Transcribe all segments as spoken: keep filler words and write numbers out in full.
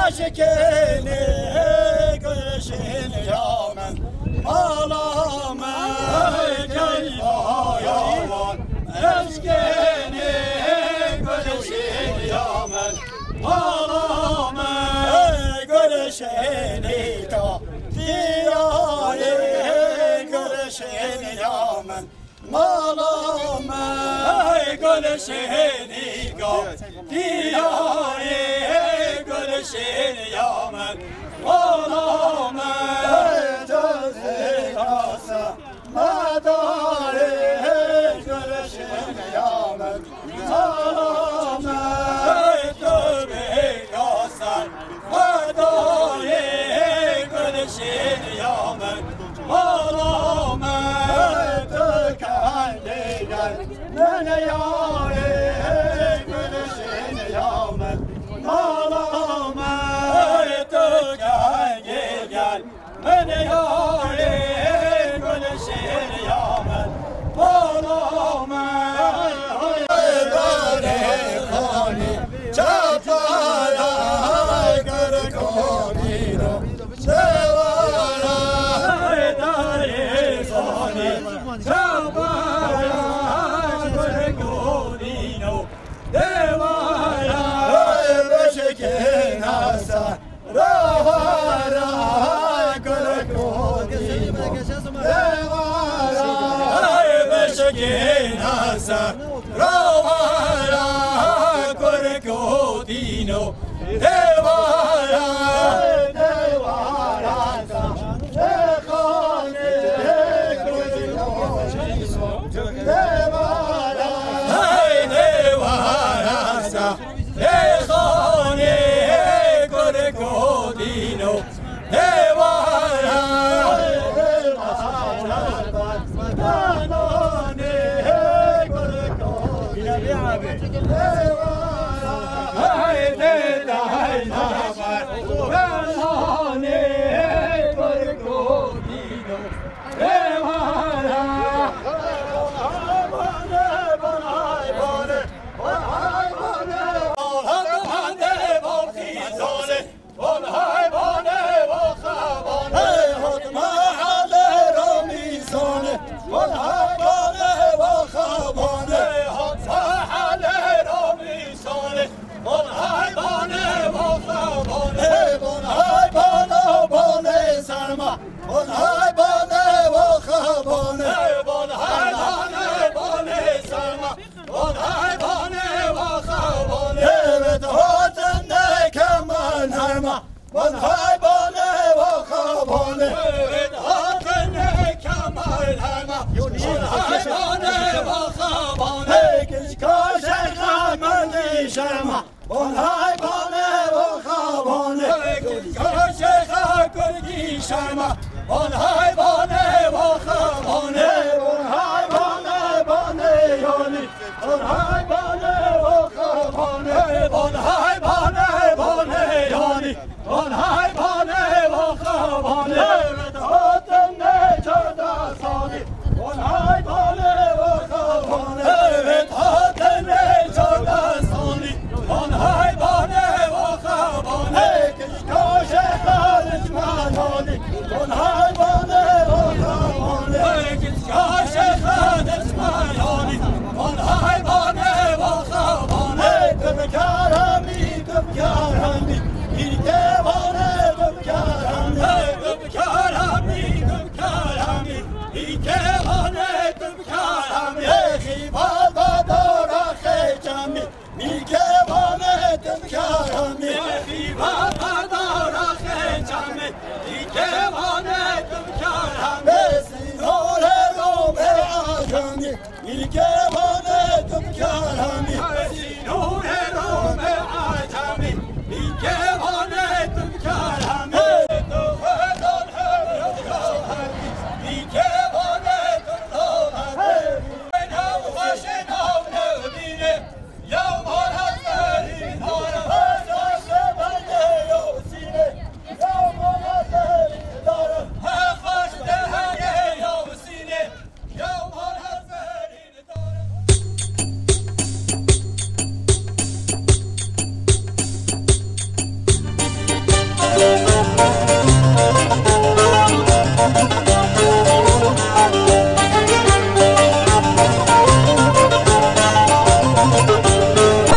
Eşkênê gulşên ya min, mala me keyfa ya wan. Eşkênê gulşên ya min, mala me gulşênê ka. Diyarê gulşên ya min, mala me gulşênî got, diyarê gulşên ya min, mala me cezê kasa, medarê gulşên ya min, mala me tu bê kasa, medarê gulşên ya min. Mala me tu kengê gel, min yarê gulşên ya min. Mala me tu kengê gel, min yarê gulşên ya min. Mala me darê xanî, çapara gurkotîno. Dewara darê xanî, çapara gurkotîno. Dewara beşikê nasa, rawara gurkotîno. Dewara beşikê nasa, rawara gurkotîno. Dewara, dewara, dewara, hey dewara, dexanê gurkotîno. Dewara, dewara, dexanê gurkotîno. Dewara, hey dewara, Bon hay bane, waxa bane. Hey, bon hay bane, bane serma. Bon hay bane, waxa bane. Hey, bon hay bane, bane serma. Bon hay bane, waxa bane. Evet, hatin de kemal herma. Bon hay bane, waxa bane. Evet, hatin de kemal herma. Bon hay bane, waxa bane. Hey, kişka şerha mendî şerma. Bon hay bane, waxa bane. Kişka şerha kurdî şerma. Bon hay bane, waxa bane. Bon hay bane, bane yanî. Bon hay bane, waxa bane. Bon hay bane, bane yanî. Bon hay bane, waxa bane.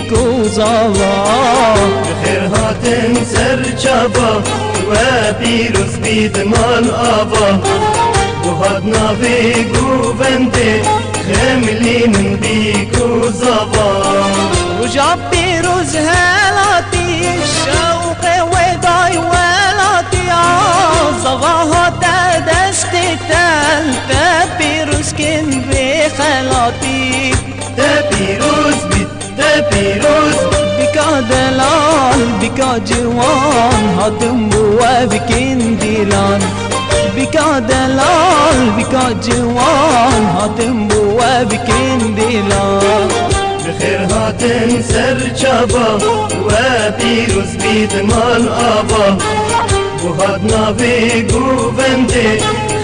Kozava. Bi xêr hatin ser çava, we pîroz bî diman ava. Guhat navê govendê, xemilînin bî Kozava. Roja pîroz helatî, şewqê wê day welatî. Zava hate destê te, te pîroz kin vê xelatî. Te pîroz bî, te pîroz. Bîka delal, bîka ciwan, hatim bo we bikin dîlan. Bîka delal, bîka ciwan, hatim bo we bikin dîlan. Bi xêr hatin ser çava, we pîroz bî diman ava. Guhat navê govendê,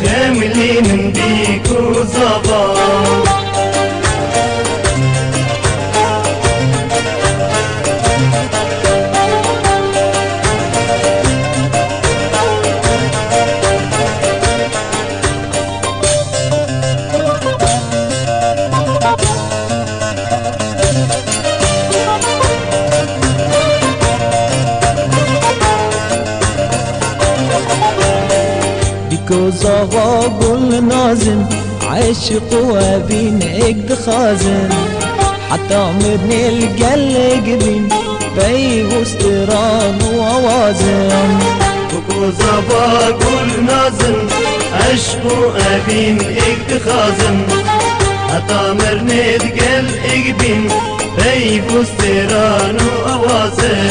xemilînin bî Kozava. Bi Kozava gul nazin, eşq û evîn êk dixwazin. Heta mirinê li gel êk bîn, peyvû stêran û awazin. Bi Kozava gul nazin, eşq û evîn êk dixwazin. Heta mirinê li gel êk bîn, peyvû stêran û awazin.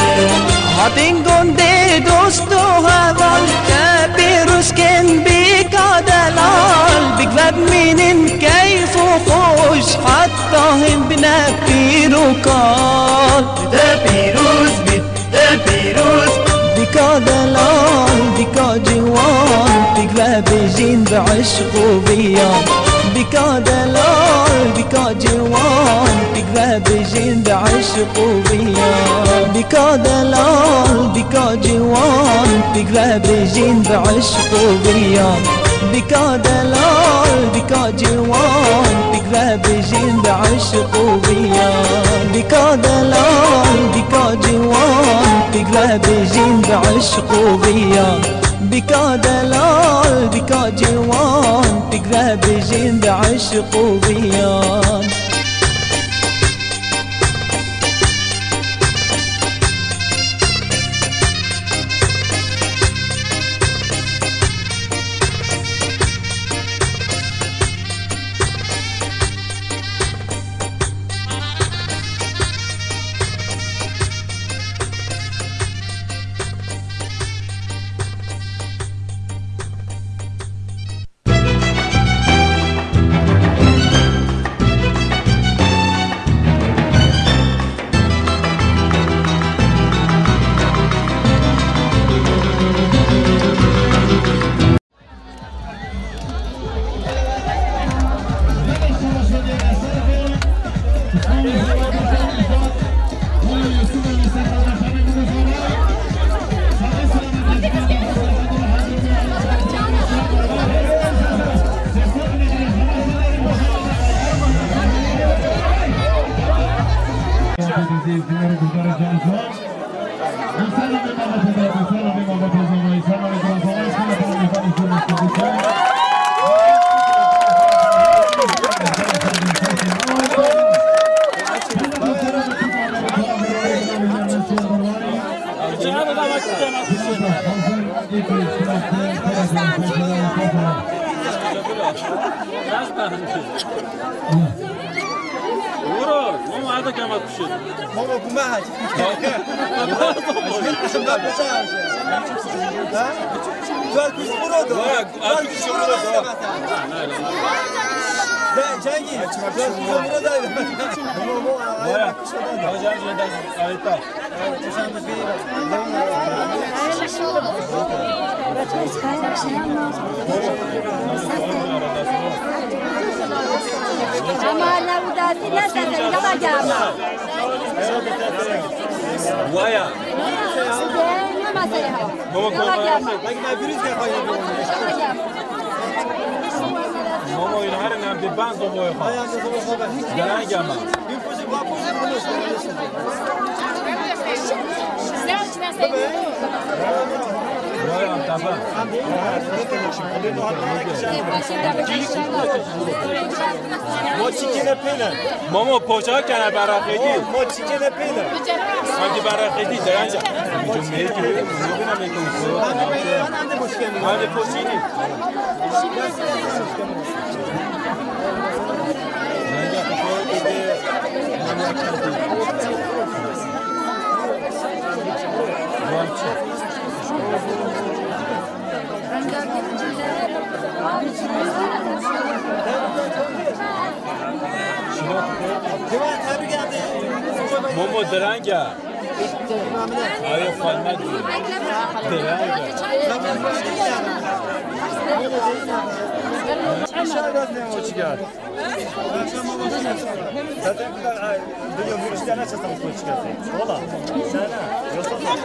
Hatin gondê dost û heval, te pîroz kin bîka delal. Bîk ve bimînin keyf û xweş, heta hîn bine pîr û kal. Te pîroz bî, te pîroz. Bîka delal, bîka ciwan, bîk ve bijîn bi eşq û viyan. Bîka delal, bîka ciwan, bîk ve bijîn bi eşq û viyan. Bîka delal, bîka ciwan, bîk ve bijîn bi eşq û viyan. Bîka delal, bîka ciwan, bîk ve bijîn bi eşq û viyan. Bîka delal, bîka ciwan, bîk ve bijîn bi eşq û viyan. Bîka delal, bîka ciwan, bîk ve bijîn bi eşq û viyan. Uro, mama, hadi kamat kuşu. Mama, bu mahal. Ha? Dört yüz euro da. Vay, dört yüz euro da. Cengiz, dört yüz euro da. Vay. Hocam, harita. Ama ne bu da silah da sen yama gelme. Vaya. Ne masaya? Baba, yama gelme. Baba, yine her ne bir ben soboya. Gelen gelme. Mo çikê de pêle. Momo, poça kene beraxêdî. Mo çikê de pêle. Sanki beraxêdî, dayanca. Hadi poçînî. Momo direng e. Ayo xelmet. Direng e. Aşağı biraz ne o çıkar? Zaten bir tane, ay, biliyorum, virüsler nasıl tanışmaya çıkarsın? Valla. Sen ha? Yoksa sen.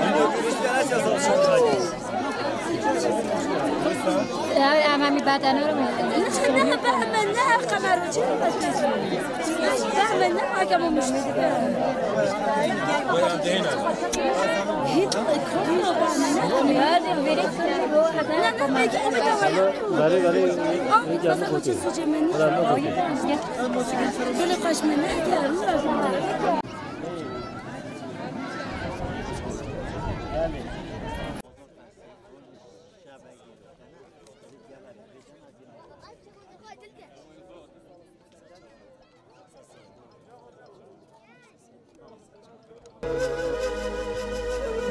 Biliyorum, virüsler nasıl tanışmaya çıkarsın? Ya, ya, mami, baten öyle mi? Ne, ne, ne, ben, ben ne, kameracı mı? Ben, ben ne, hakem olmuş. Hiç, hiç, ben ne, ne, ne, ne, ne, ne, ne, Gare, gare, gare, gare, gare. Dili kaçma ne?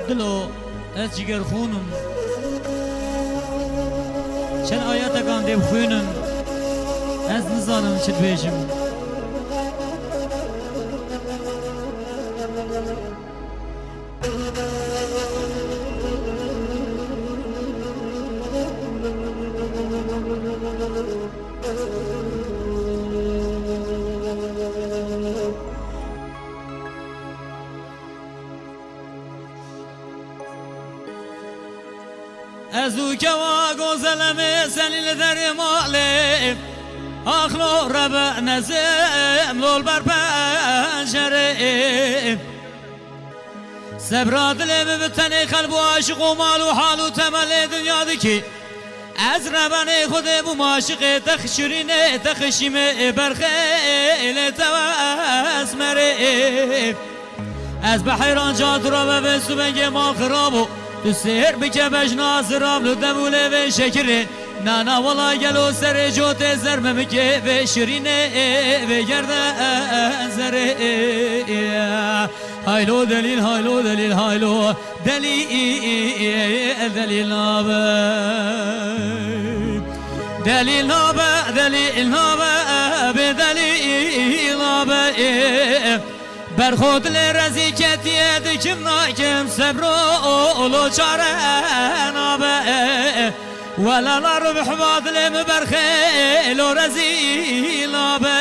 Dilo, ez cigerxûn im. Çend ayatekan dê bixwînim, ez nizanim çi dibêjim. Ez û kewa gozelemê selî li derê malê. Ax lo rebe nezim lol ber pencerê. Sebra dilê min bi tenê xelb û aşiq û mal û hal û temelê dinya dikî. Ez rebenê Xwedê bûm aşiqê te xişirînê, te xişîmê berxê lê te esmerê. Ez bi heyran ca tu re vevê subengê mal xirab û tu sêr bike bejna zirav li devûlê vê şekirê. Na, na, wela gelo serê cotê zer memikê vê şirînê vê gerde zerê. Haylo delîl, haylo delîl, haylo delîl, delîl nabe. Delîl nabe, delîl nabe, bê delîl nabe. Berxo dilê rezî ketiye dikim nakim sebro lo çare nabe. Wela la ruh ma dilê mi berxê lo rezî nabe.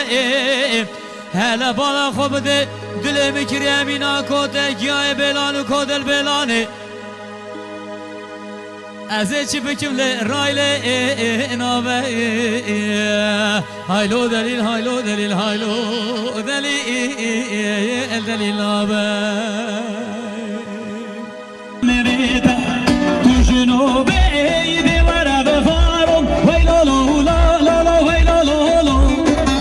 Hele bala xwe bide dilê mi kiriye mîna kote giyayê bêlan û kodel bêlanê. Ez ê çi bikim lê raylê nabe. Haylo delîl, haylo delîl, haylo delîl, delîl nabe. Merê te tu ji nobeyê dê were bixarom. Wey lo lo lo lo lo, wey lo lo lo.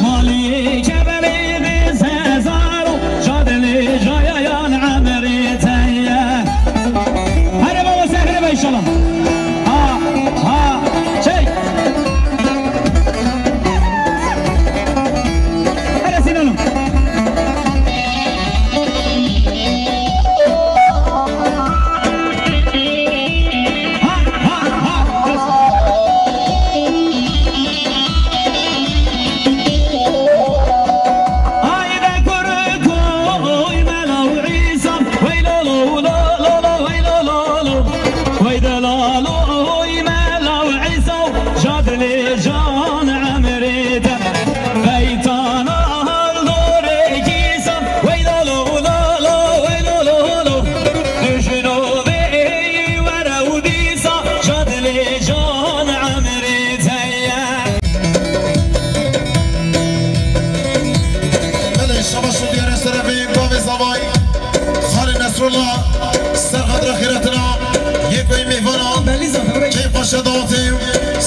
Maliyê kevelê dê sezaro. Cadilê cayayan emerê te ye. Here baba, sehre be inşallah. Ha, ha, çek. Here Sinan'ım. Yere şerefê bavê zavay Xalê Nesrullah, ser xatira xêratina yê ku ê mêvana keyf xweşe dawetê,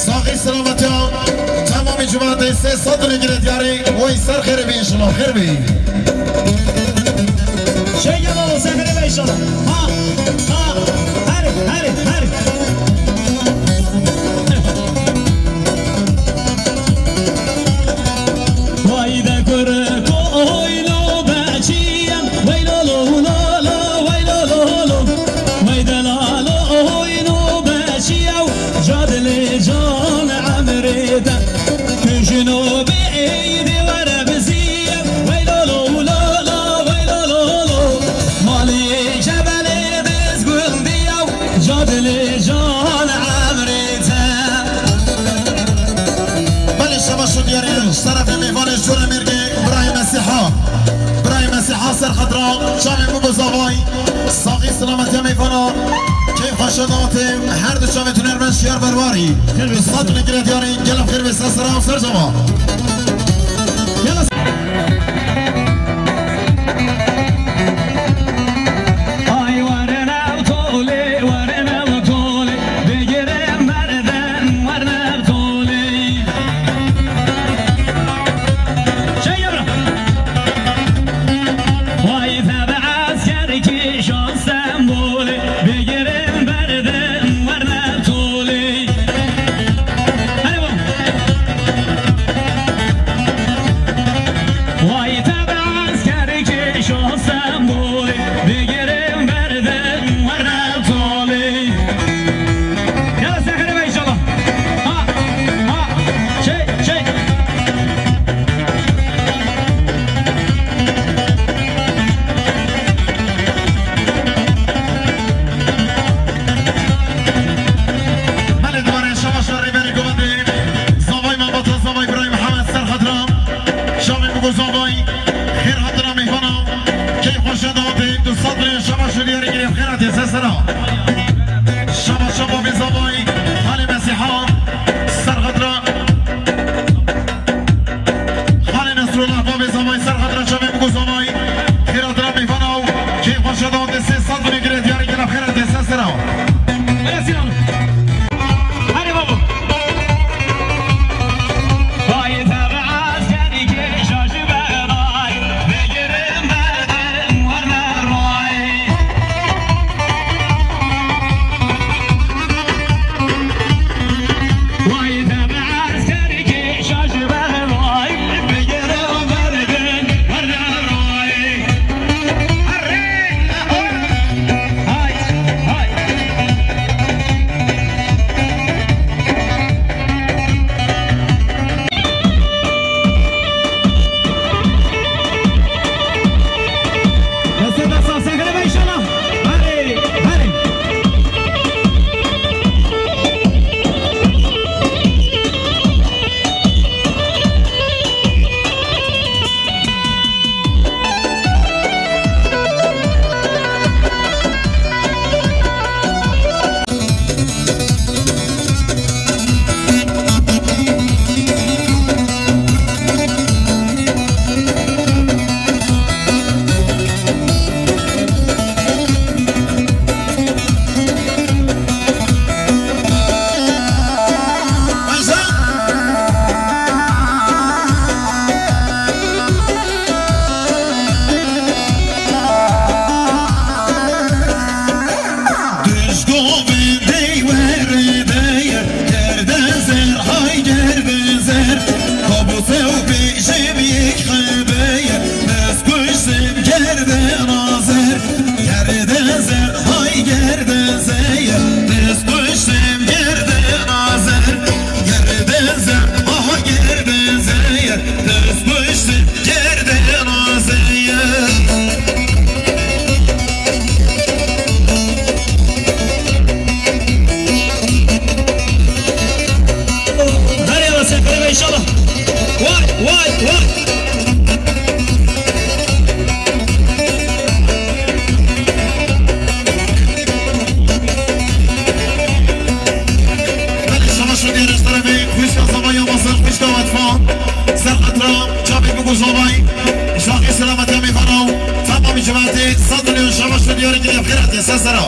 saxî selametiya temamî cemaetê sê sed lê gire diyarê wey ser xêrê bê inşallah, xêr bê. Şey gel oğlum, sen hele be inşallah. Ha, ha, hadi, hadi, hadi. Vay de kurko oyno beçiyem, vay lo lo lo lo, vay lo lo lo, vay de la lo oyno beçiyem, cadili can emride. Tujino be eydi vere biziyem, vay lo lo lo lo, vay lo lo lo, mali cebele dizgul diyav, cadili can emride. Belê şema şo diyarê, şerefê mêvanê jûre mêrgê birayê Mesîha. Birayê Mesîha ser xatira çavê min bû zavay. Saxî selametiya mêvana. Keyf xweşe dawetê her du çavê tuner ben şiyar berwarî. Du sed lê gire diyarê, gelek xêr bê ser sera û ser cema. Ay were nav tolê, were nav tolê, bigire merden were nav tolê. Şey yavrum. Vay tebe esker ki şo sembolê, bigire merden were nav tolê. Hadi bakalım. Vay tebe esker ki şo sembolê, bigire merden were nav tolê. Yala sehre be inşallah. Ha, ha, şey, şey. Belê dibare şeva şerê berê govendê. Zavay mabata, zavay Ibrahim Hemed ser xatira. Şavê min go zavay. Xêr hatina mêvana. Keyf xweşe dawetê. Du sed lê şeva şerê berê girê xêratê ser sera. Şeva şeva bê zavay. Xalê Mesîha. Ser xatira. Xalê Nesrullah bavê zavay ser xatira çavê min go zavay. Xêr hatina mêvana û keyf xweşe dawetê sê sed binê girê diyarê gela xêratê ser sera. Hadi baba. Vay tebe esker ki şaşı bedar, begirim berden werne ray. Vay tebe esker ki şaşı bedar, begirim berden werne ray. Arre, arre. Hay, hay. Destê desta sekineme inşallah. Hadi, hadi. Duş govendê werdê ye, gerde zer, hay gerde zer. Kabuse û bêjim yek xebe ye, dest kuştim gerde nazer. Gerde zer, hay gerde zer, dest kuştim gerde nazer. Gerde zer, aha gerde zer, dest kuştim gerde nazer. Derya ve sefere ve inşallah. Vay, vay, vay. Cemaetê, sed milyon şabaş û diyarê gilê xêr hatiye ser sera.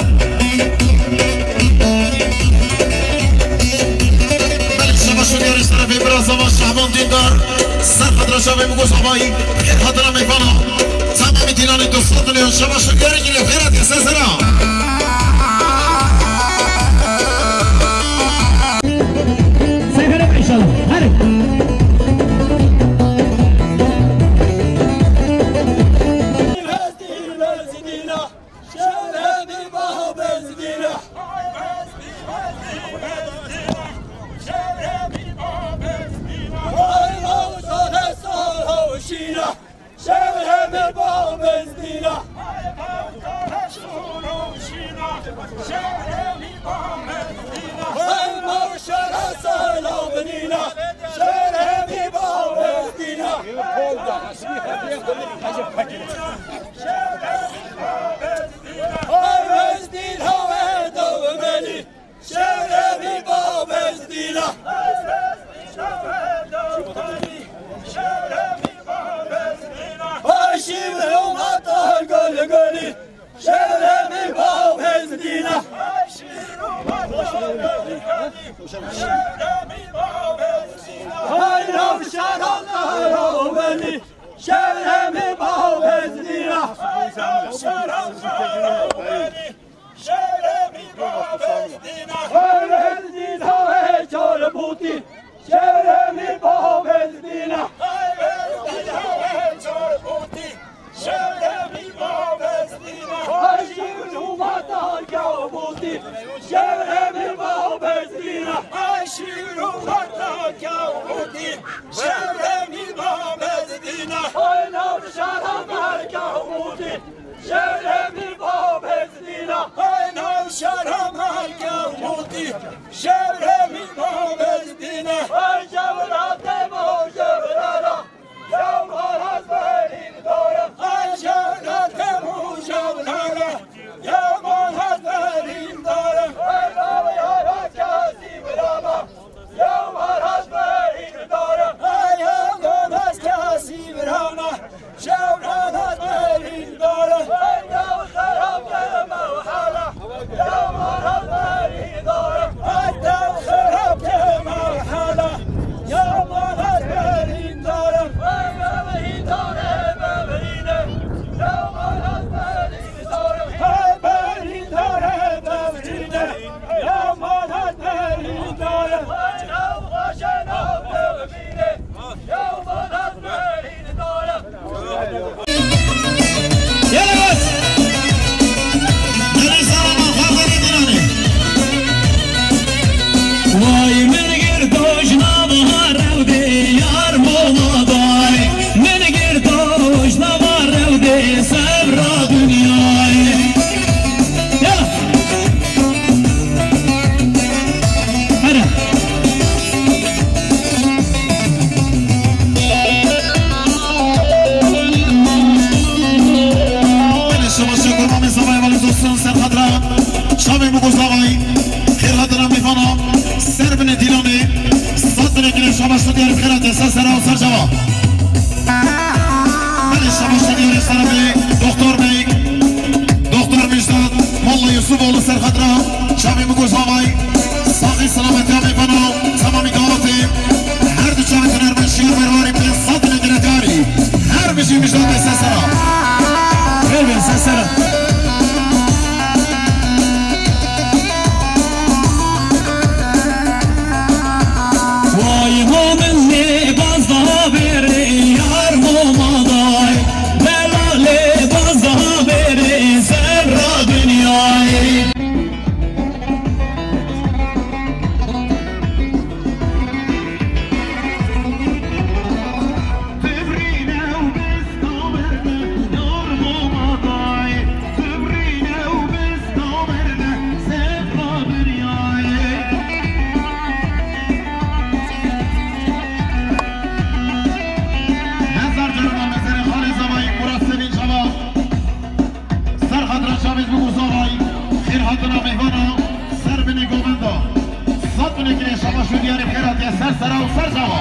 Belê şabaş û diyarê şerefê bira Zaman Şaban Dîndar, ser xatira şavê Migos Havayî, xêr hatira mêvana. Tamamî dîlanê du sed milyon şabaş û diyarê gilê xêr hatiye ser sera. Seyfere inşallah. Hadi. Şehrê mi ba bezdîna. Şehrê mi ba bezdîna. Hey mawşera sela binîna. Şehrê mi ba bezdîna. Şehrê mi ba bezdîna. Hey bezdîn hawe dewmenî. Şehrê mi ba bezdîna. Ay şîr û mata gul gulî. Şehrê mi ba bezdîna. Ay nav şaran rawelî. Şehrê mi ba bezdîna. Şehrê mi ba bezdîna. Bezdîna çar bûtî. Şehrê mi ba bezdîna. Bezdîna çar bûtî. Şehrê mi ba bezdîna. Şîr û mata bûtî. Şehrê mi ba bezdîna. Şîr û mata bûtî. Şehrê mi ba bezdîna. Ay nav şaran bûtî. Şehrê mi ba bezdîna. Ay nav şaran bûtî. Şehrê mi ba bezdîna. Ay jewra temo jewra ra. Ya maraz berîn dara. Ay jewra temo jewra ra. Ya maraz berîn dara. Ay nav yara kesî birama. Ya maraz berîn dara. Ay ya maraz kesî birama. Şewran hat berîn dara. Ay ya xerab ke mewhala. Ya maraz berîn dara. Ay ya xerab ke mewhala. Ya maraz berîn dara. Ay ya berîn dara, berîne. Ya maraz berîn dara. Ay berîn dara, berîne. Ya maraz berîn dara. Ay ya xaşe nav berîne. Vay min girto ji nava rewdê yar moma day. Min girto ji nava rewdê sevra dinyayê. Yala. Hadi. Belê şabaşê kurbanê zavayê Valî Dostun ser xatira şavê Mugozavayî. Xêr hatira mêvana ser binê dîlanê. Sed binê gilê şabaş û diyarê xêr hatiye ser sera û ser çava. Belê şabaş û diyarê şerefê Doktor Bey, Doktor Mîcdad, Molla Yusuf oğlu ser xatira şavê Mugozavayî. Saxî selametiya mêvana û temamî dawetê. Her du çavê hunermend şiyar berwarî pênc sed binê gilê diyarî. Her bijî Mîcdad Bey ser sera. Xêr be ser sera. Vay mo min lê baz da bêrê yar mo maday. Bela lê baz da bêrê zerra dinyayê. Hezar caran mezerê Xalê Zavayî, Murat Sevinç Ava. Ser xatira çavê Mugozavayî, xêr hatina mêvana, ser binê govenda. Sed binê gilê şabaş û diyarê xêr hatiye ser sera û ser çava.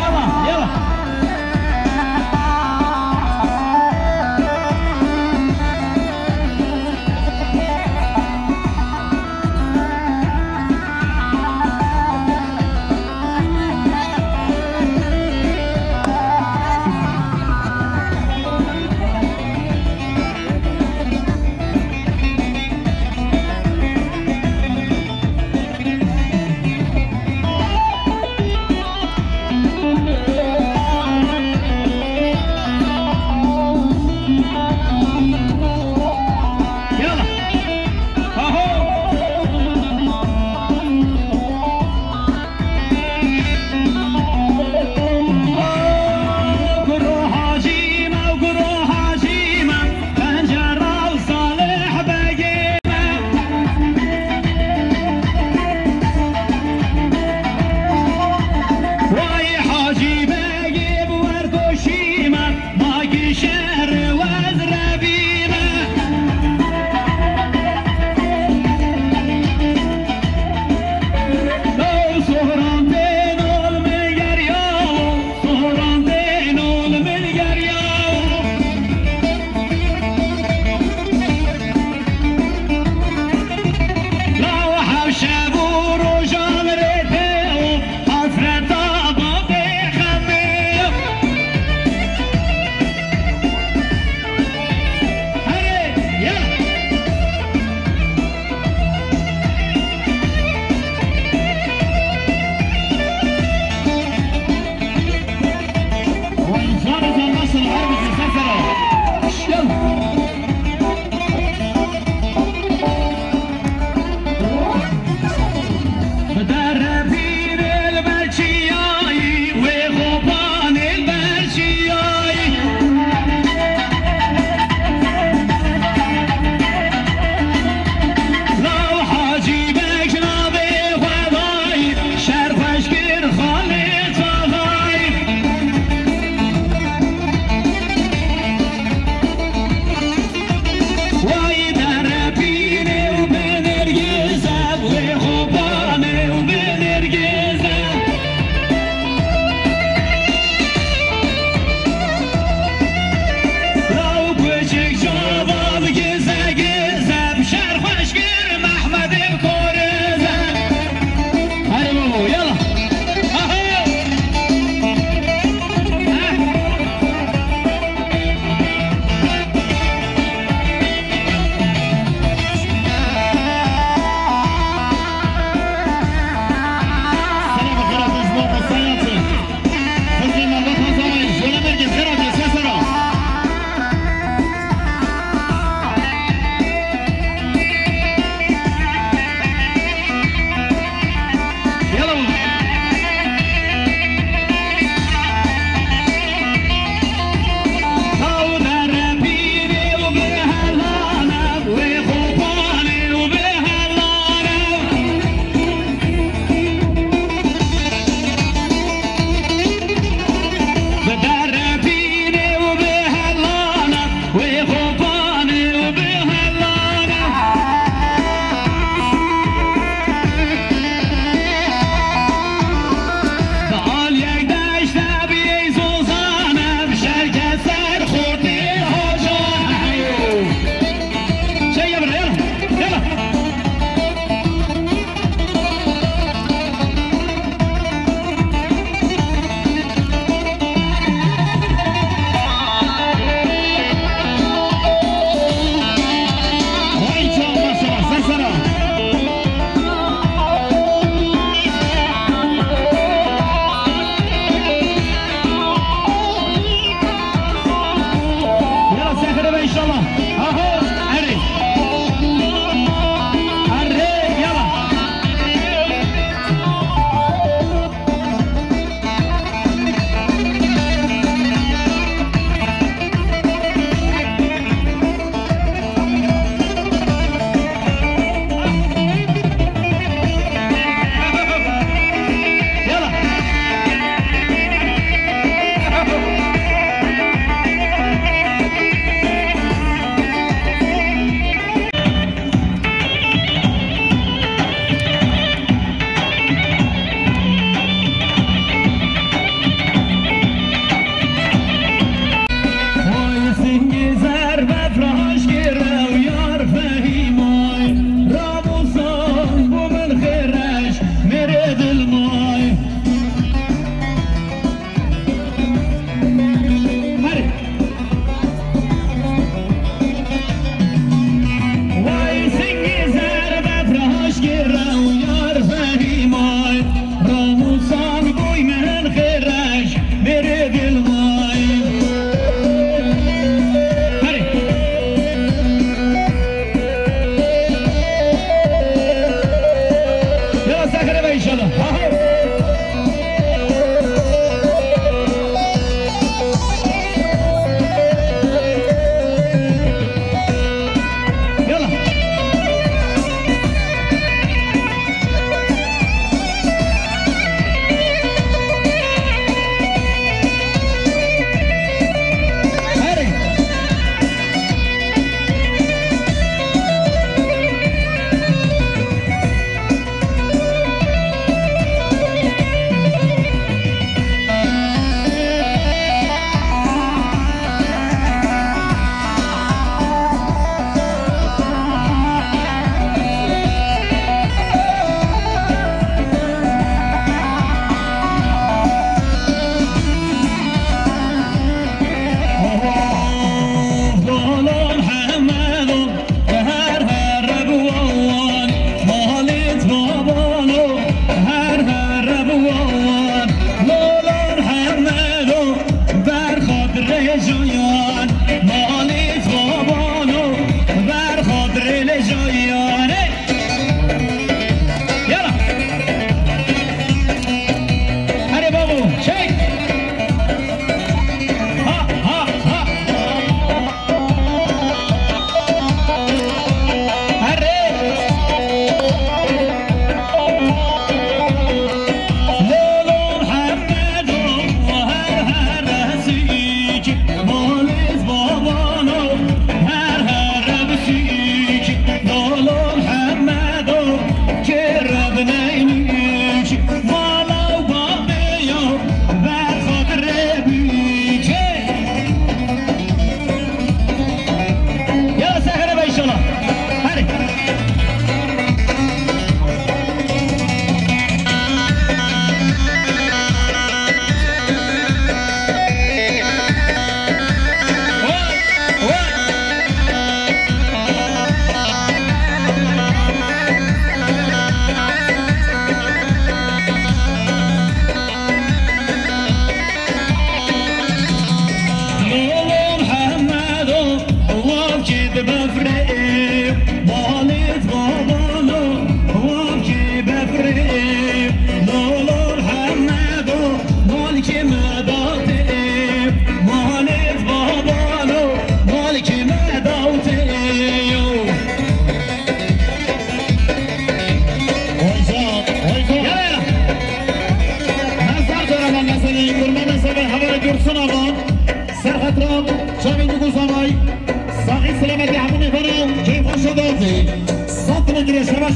Yala, yala.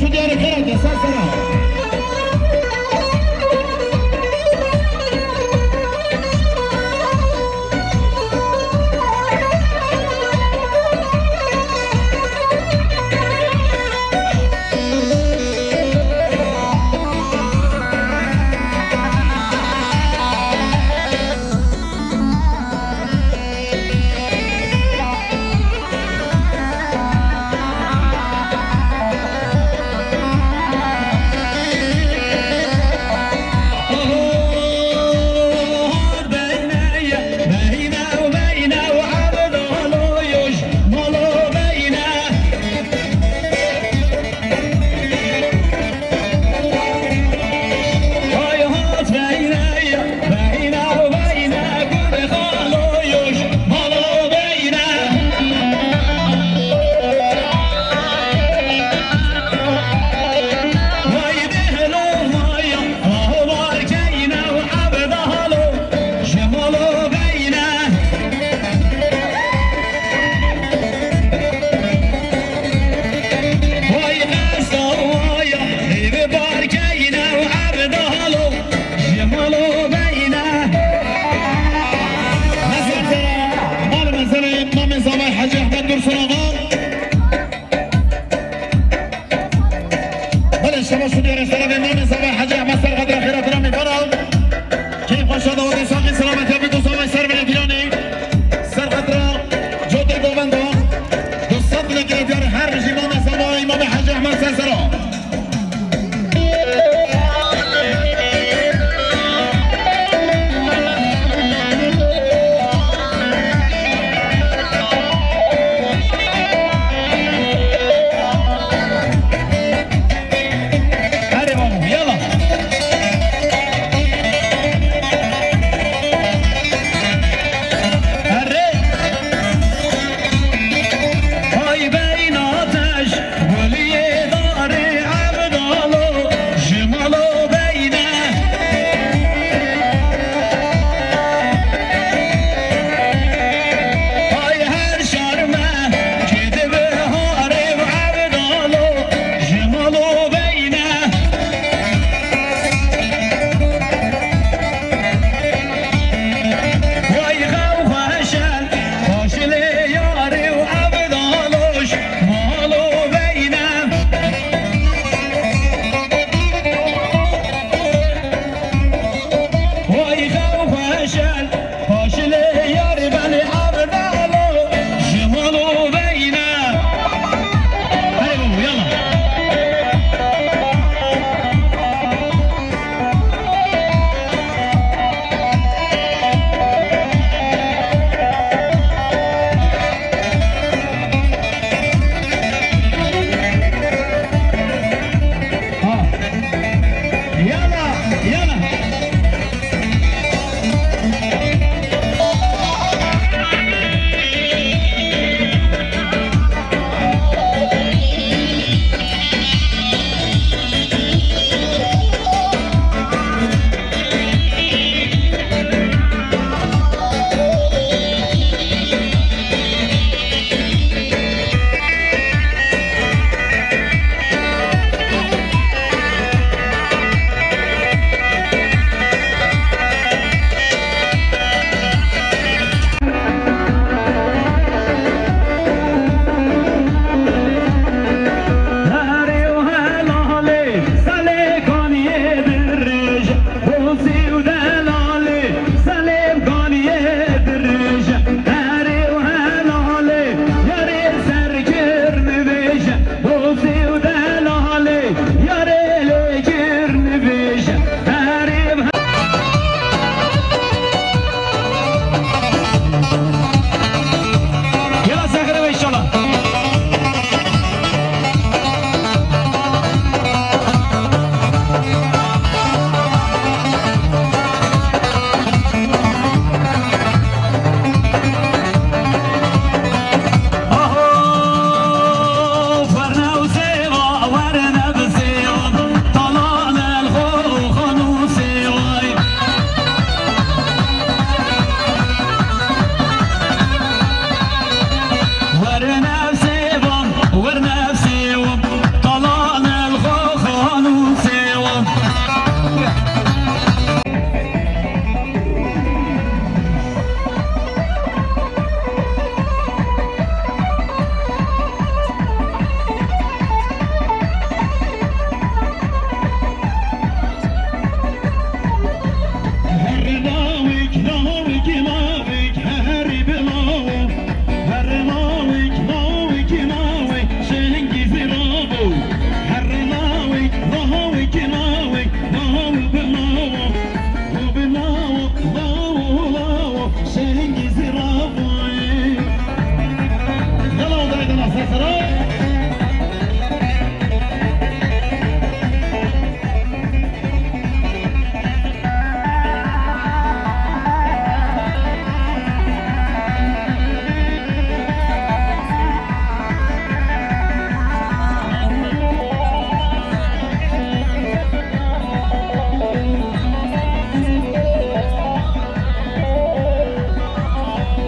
Şu diğer kere de sen sana.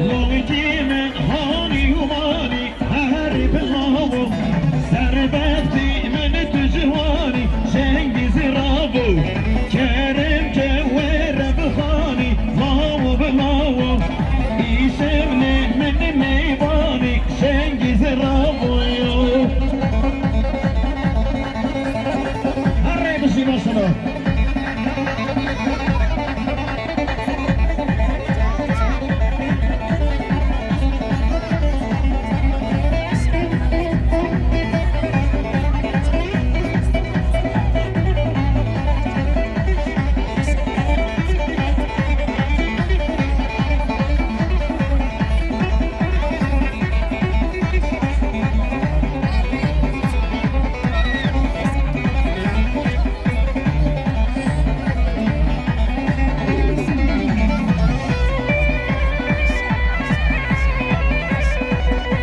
Lawikî min hanî û manî herî bi lawo, serbestî min tu ciwanî, şengî ziravo, kerem ke were bixanî, lawo bi lawo, îşev ne min mêvanî, şengî ziravo yo. Herre bişî başına.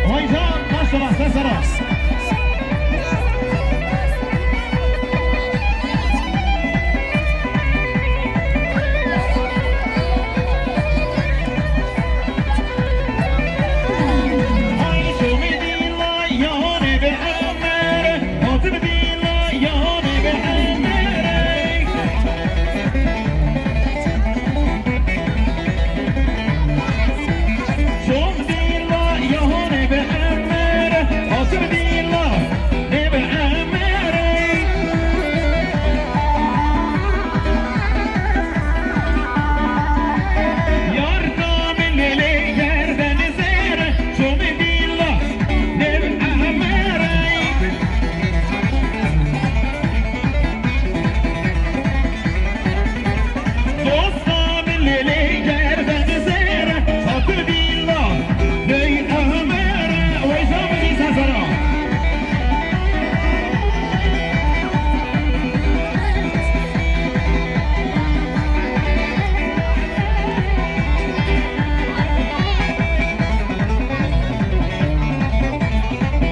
Hocam, maşallah, sesara.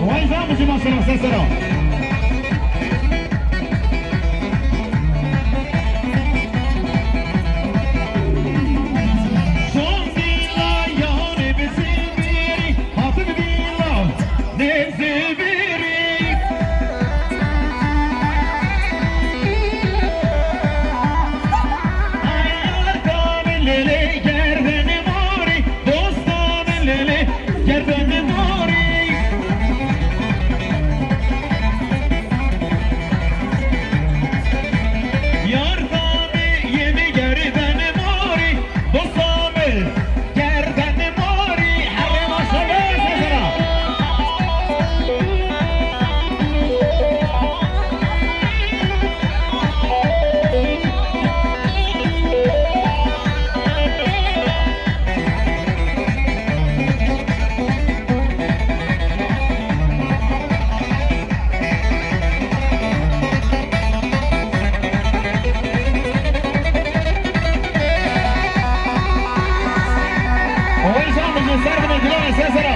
Vay, vamos, maşallah, sesera. Gerdene morî, herê maşallah, sesera. Oy, can, ji ser dime, dilane, ser sera.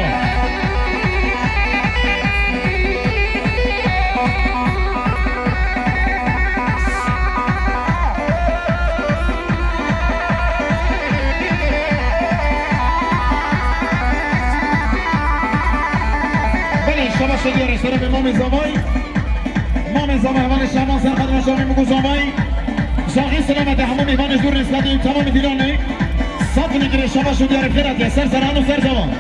Belê, şabaş, şerefê Mamê Zavay. Mamê Zavay, hevalê Şaban, ser xatirê Şamê Miko Zavay. Saxî selametê hemû mêvanê jûr, rêzgirê û temamê dîlanê. Saf û nîgirê şabaş û diyarê xêr hatiye. Ser seran û ser çavan.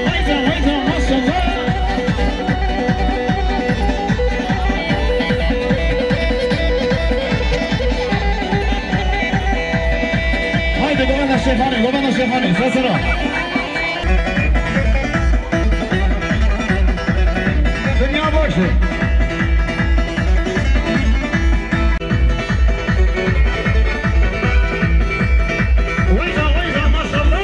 Hayda, hayda, maşallah. Haydi, govenda Şêxanê, govenda Şêxanê, ser seran. Dinya baş e. Weyza, weyza, maşallah.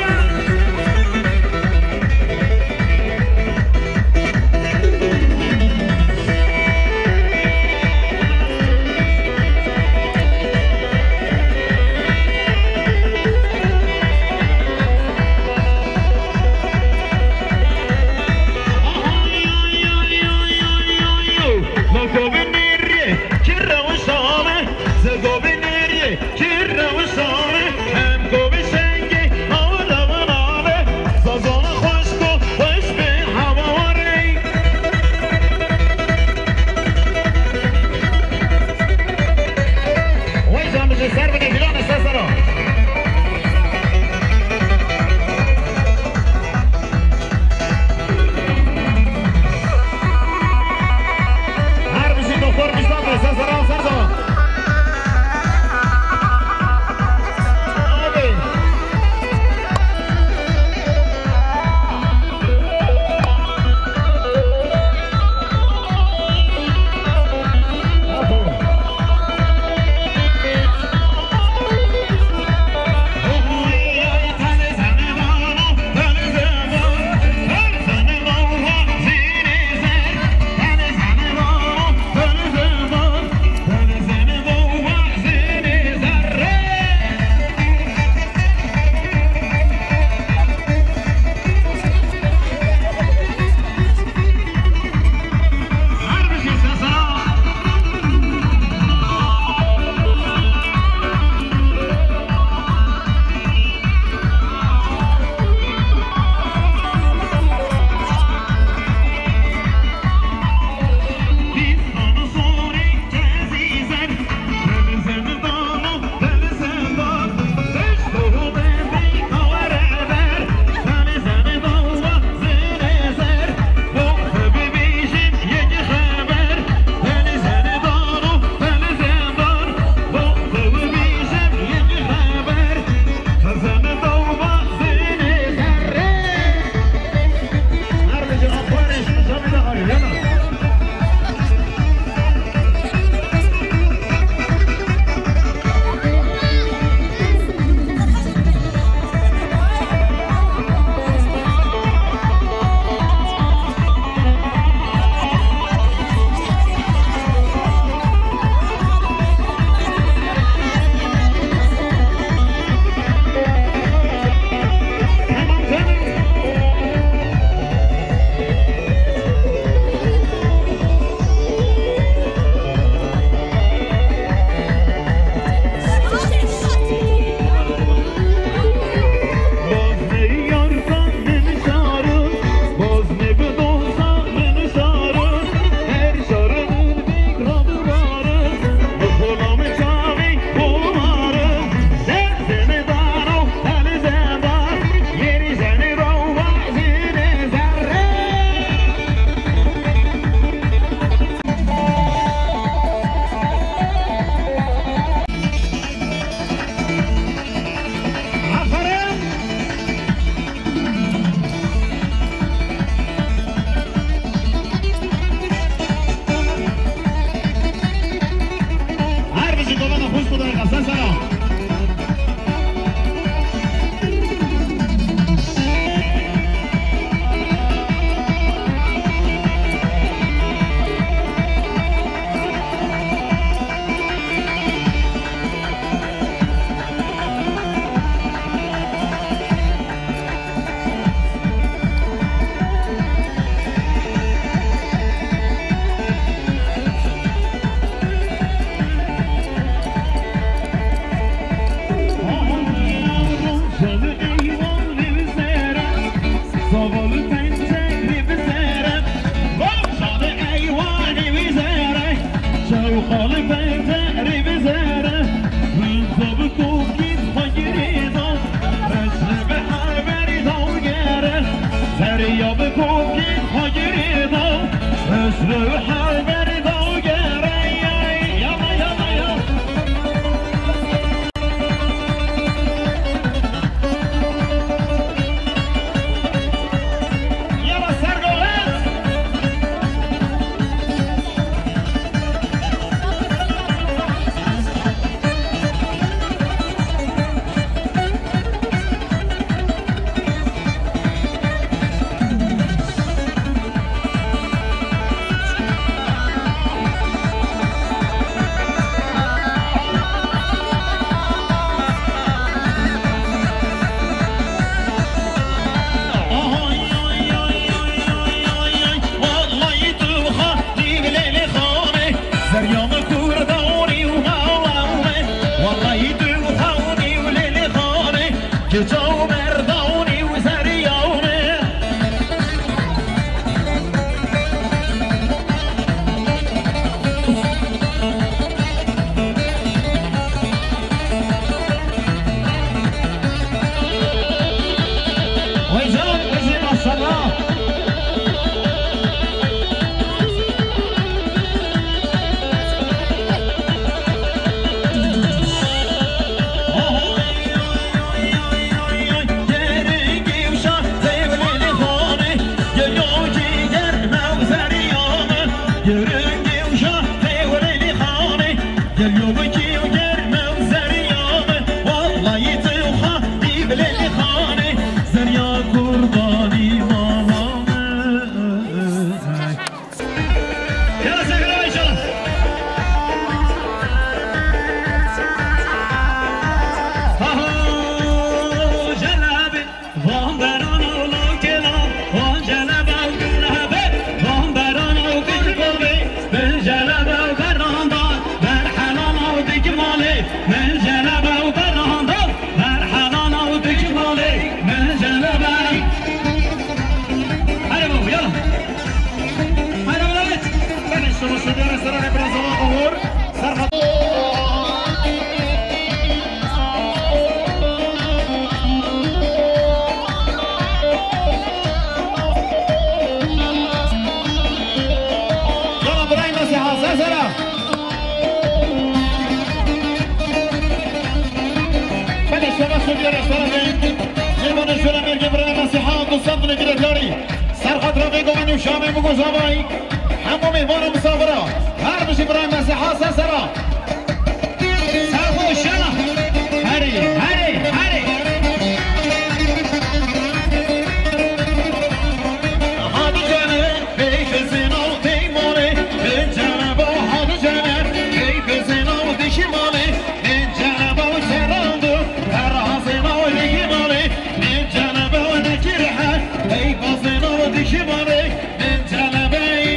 Bi kokê xwe girê da, hizb û helber da gereye. Yala, yala, yala. Yala, ser golet. Zerya min kurdanî û mala min, wellahî tu xewnî û lêlê xanê, keça û merdanî û zerya min. Hocam, bizi maşallah. Yala, sen kira inşallah. Haho, jelabi, van berana lokela, van jelebe, van berana dikmale, ben jelebe beranda, berhelana dikmale, ben jelebe beranda, berhelana dikmale, ben jelebe. Hadi baba, yala. Haydi, haydi, haydi. Ben işte bu stüdyo restoranı biraz zaman olur. Serhat. Yala, Birahîm Mesîha, ser sera. Ben işte bu stüdyo restoranı. Mêvanê şola mêrgê Birahîm Mesîha, dostan dilê girêdarî. Serhat Rafîk û Enû Şamê Mugo Zavayî. Hemû mêvan û misafira. Her bijî Birahîm Mesîha ser sera. Serxweş ya. Herê, herê, herê. Hadi canım, bey kızın ol, dey mole. Ben canım, hadi canım, bey kızın ol, dişi mole. Min celeba û serando, her hazina û dikî malê. Min celeba û nekir he, ey bazina û dikî malê. Min celeba ey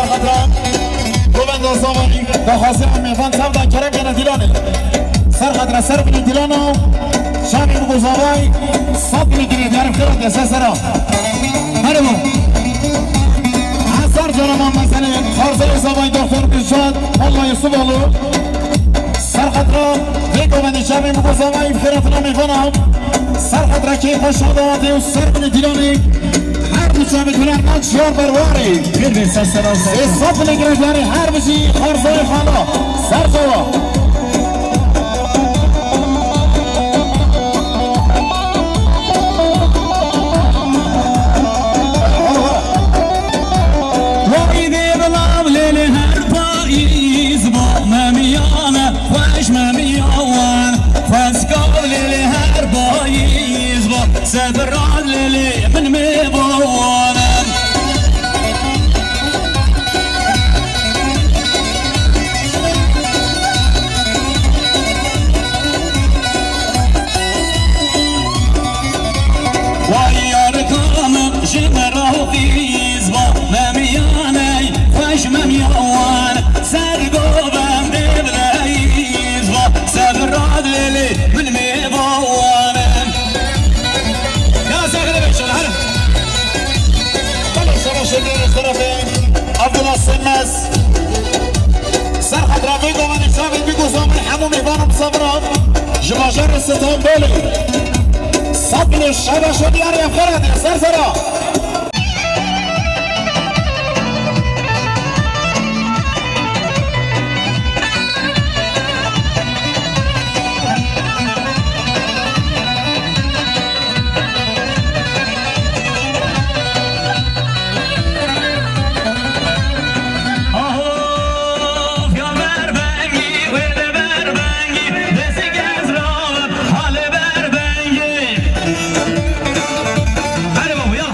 Xatra, govenda Zavayî, daxwazê em mêvan çav da kerem kene dîlanê. Ser xatra ser binê dîlana, çavê bigo Zavayî, sed binê dîlê diyarê xêra de ser sera. Merhaba. Hezar cara ma meselê, xarzayê Zavayî doktor Kürşat, Molla Yusuf oğlu. Ser xatra vê govendê çavê bigo Zavayî, xêratina mêvana. Ser xatra keyfa şada hatê û ser binê dîlanê. Her du çavê hunermend şiyar berwarê. Pir be ser sera ser. Ê saf binê girêkdarê her bijî xarzayê xala. Ser çava. Wayî dê bilav lêlê her payîz bo memiyane. Xweş memiya wan, xweska lêlê her payîz bo, sebiran lêlê min mêvawan. Vay yarika min ji me re qîz ba, memiyaney xweş memiya wan, ser govendê bi reyîz ba, sebira dilê min mêva wan e. Ya Zehra Beşar, her. Tamam, savaş ediyoruz tarafı. Abdullah Sönmez. Ser xatra vê govendê çavê bî gozan hemû mêvan û misafiran ji bajarê Stenbolê. Sed milyon şabaş û diyarê em xêr hatiye ser sera. Aho, ya berbengî, wê de berbengî, destê gez ra, halê berbengî. Hadi baba, ya.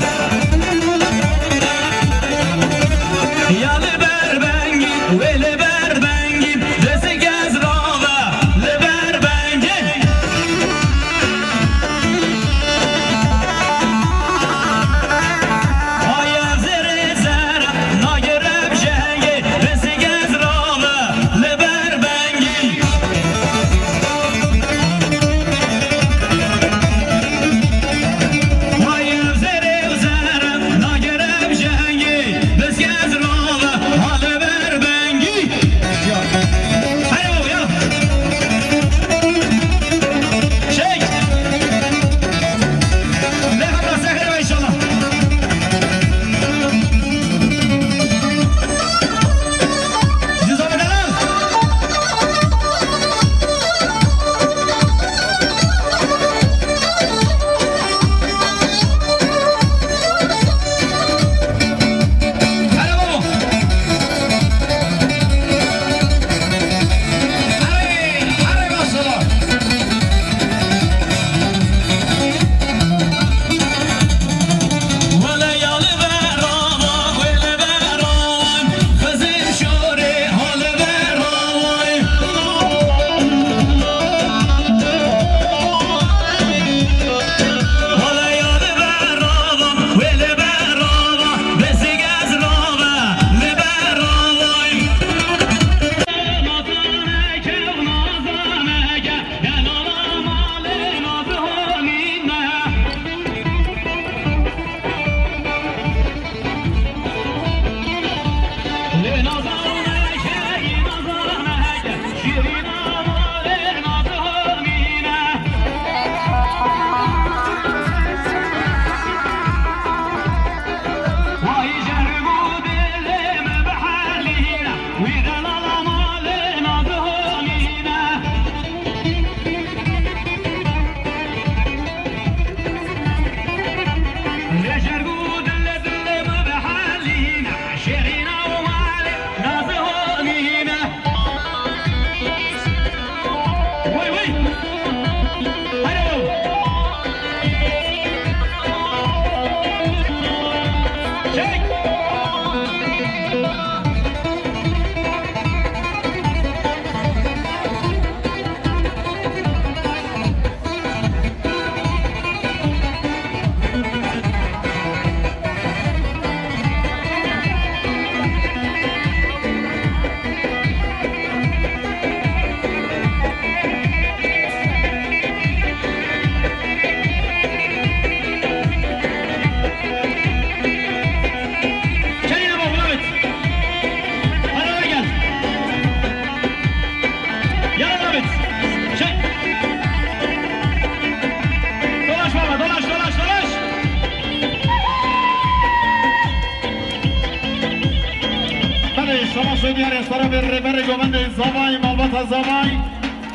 Diyarê şerefê rêberê govendê Zavayî, malbata Zavayî,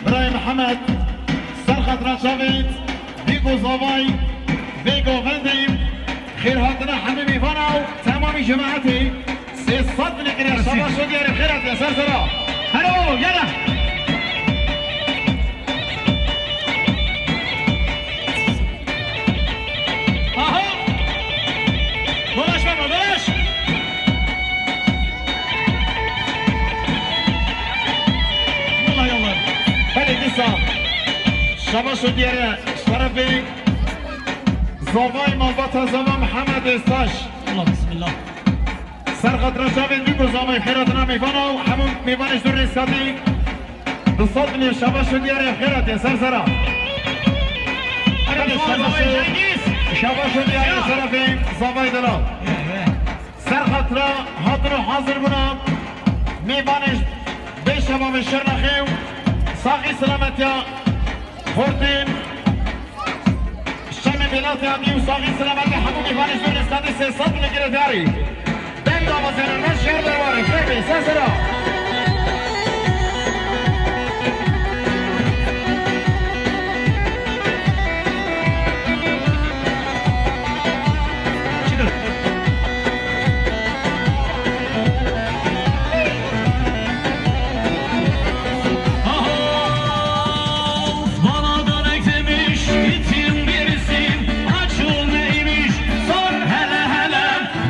birayê Mihemed, ser xatira çavê Bîk û Zavayî, vê govendê xêrhatina hemî mêvana û temamî cemaetê sê sed lîkiriya. Şabaş û diyarê xêr hatiye ser sera. Hele babo, gele. Aha! Dolaş baba, dolaş! Yallah, yallah. Hadi dîsa. Şabaş û diyarê şerefê Zavay malbata Zava Mihemed Êstaş. Allah bismillah. Ser xatira çavên Bîk û Zavayî xêratina mêvana û hemû mêvanê ji rêzkatî. Du sed milyon şabaş û diyarê xêratiye ser sera. Hadi şabaş û, şabaş û diyarê şerefê Zavayî delal. Ser xatira hatin û hazir bûna mêvanê vê şebabê Şirnexê û saxî silametiya xortên Şemê Bêlatê Adî û saxî silametê hemû mêvanê ji rêzkatî sê sed lîkirê diyarî. Deng daxwazê rêber şer derwarê, fêrê, ser sera. Bana dönek demiş itin birisi, açıl neymiş, sor hele hele,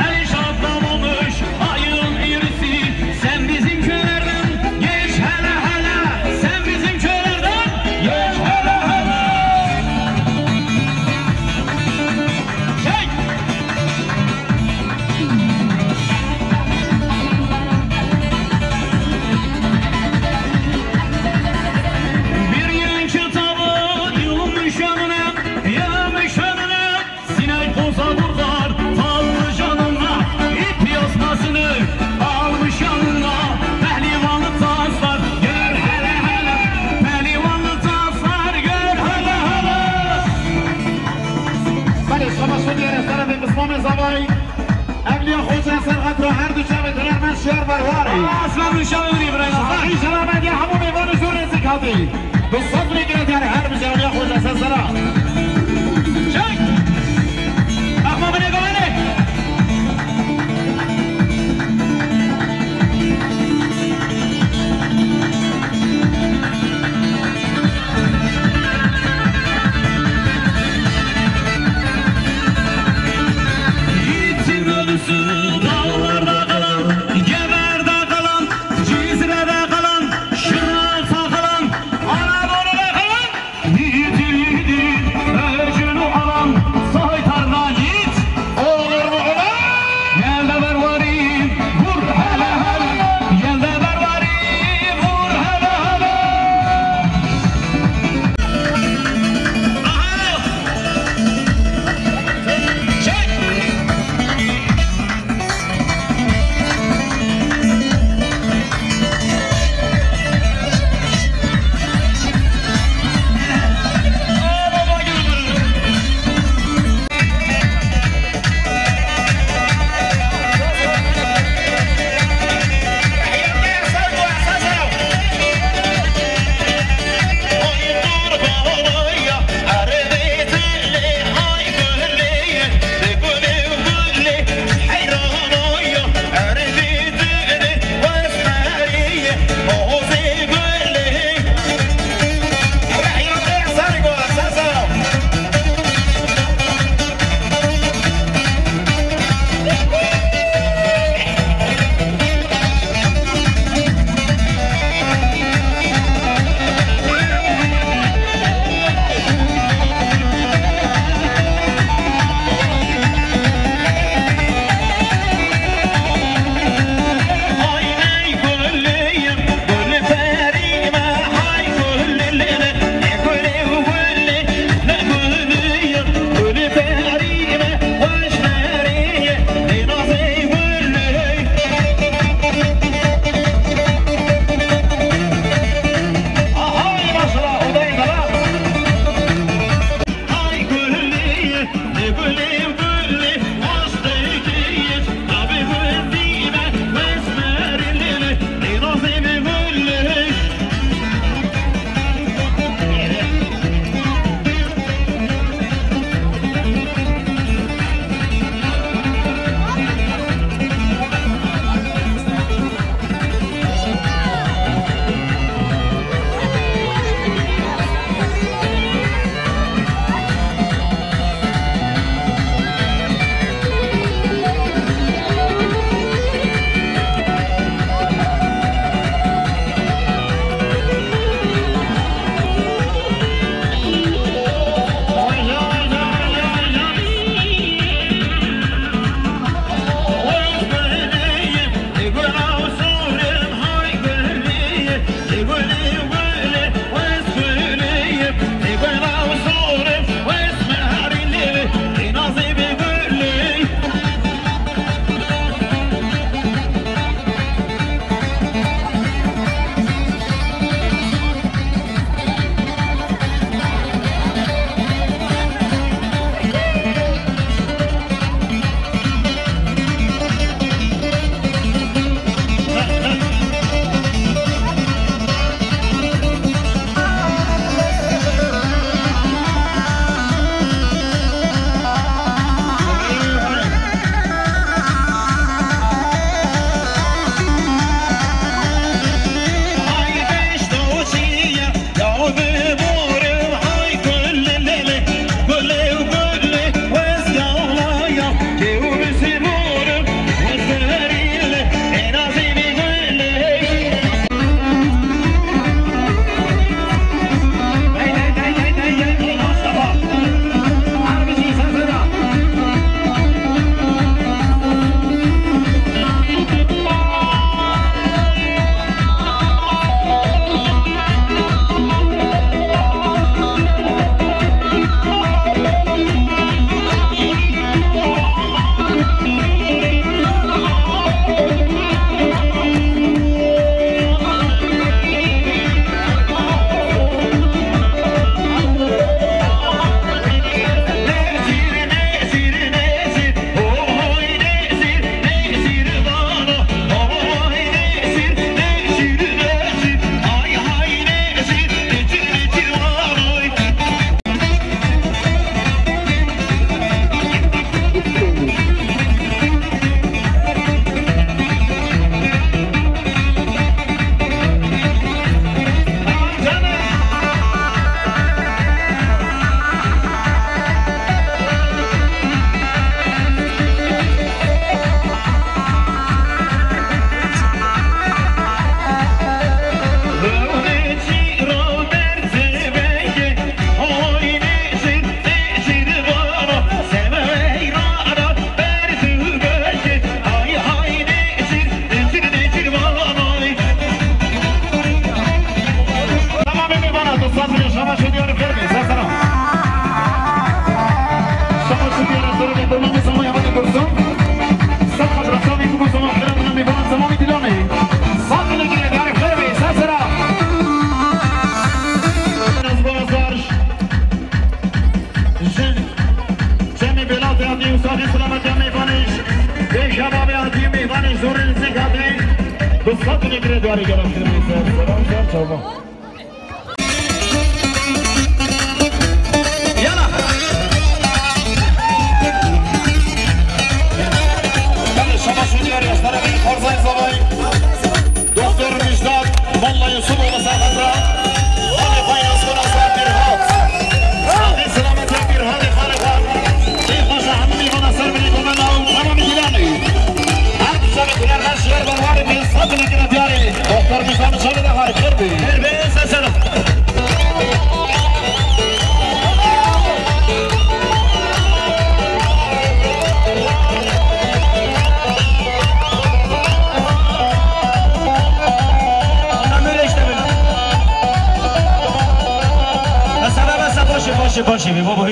ey şapkalamış ayın irisi. Sen bizim köylerden geç hele hele, sen bizim köylerden geç hele hele. Çek! Bir yılın kitabı yılmış önüne, yılmış önüne. Sinek poza vurlar, tatlı canına, ip yazmasını almış yanına. Pehlivanlı taslar, gör hele hele. Pehlivanlı taslar, gör hele hele. Belê, şabaş û diyarê şerefê Mislamê Zavayî. Evliya Xoca ser xatira her du çavê hunermend şiyar berwarê. Aslan û şairî birayna. Saxî silametiya hemû mêvanê ji rêzkatî. Du sed lîkirê diyarê her bijî Evliya Xoca ser sera. Çek! Ahma binê gavênê. Yiğitin ölüsü dağlarda kalan, geberde kalan, Cizre'de kalan, Şırnak'ta kalan, Anadolu'da kalan yiğit Zorê li zêk hatê, bi sed û nêkirê diyarê gelo kiribî ser. Selam, ser, çawa. Yala. Belê, şabaş û diyarê, ez tarafê Xarzayê Zavayê. Doktor Mijdat, Molla Yusuf oğlu Serhat'la. Hadi paylaşsın Aslan Birhat. Hadi selamet ya Birhat, hadi, hadi. Ê xweşa hemî vana ser binê gomen û tamamî giranê. Her duşa bi diğer her şehir var, var bir satın ikine diyarê. Doktor Mijdat Mijdat da harika bir. Her bir sesini. Ömür işte böyle. Mesela, mesela, boşu, boşu, boşu bir, bu, bu.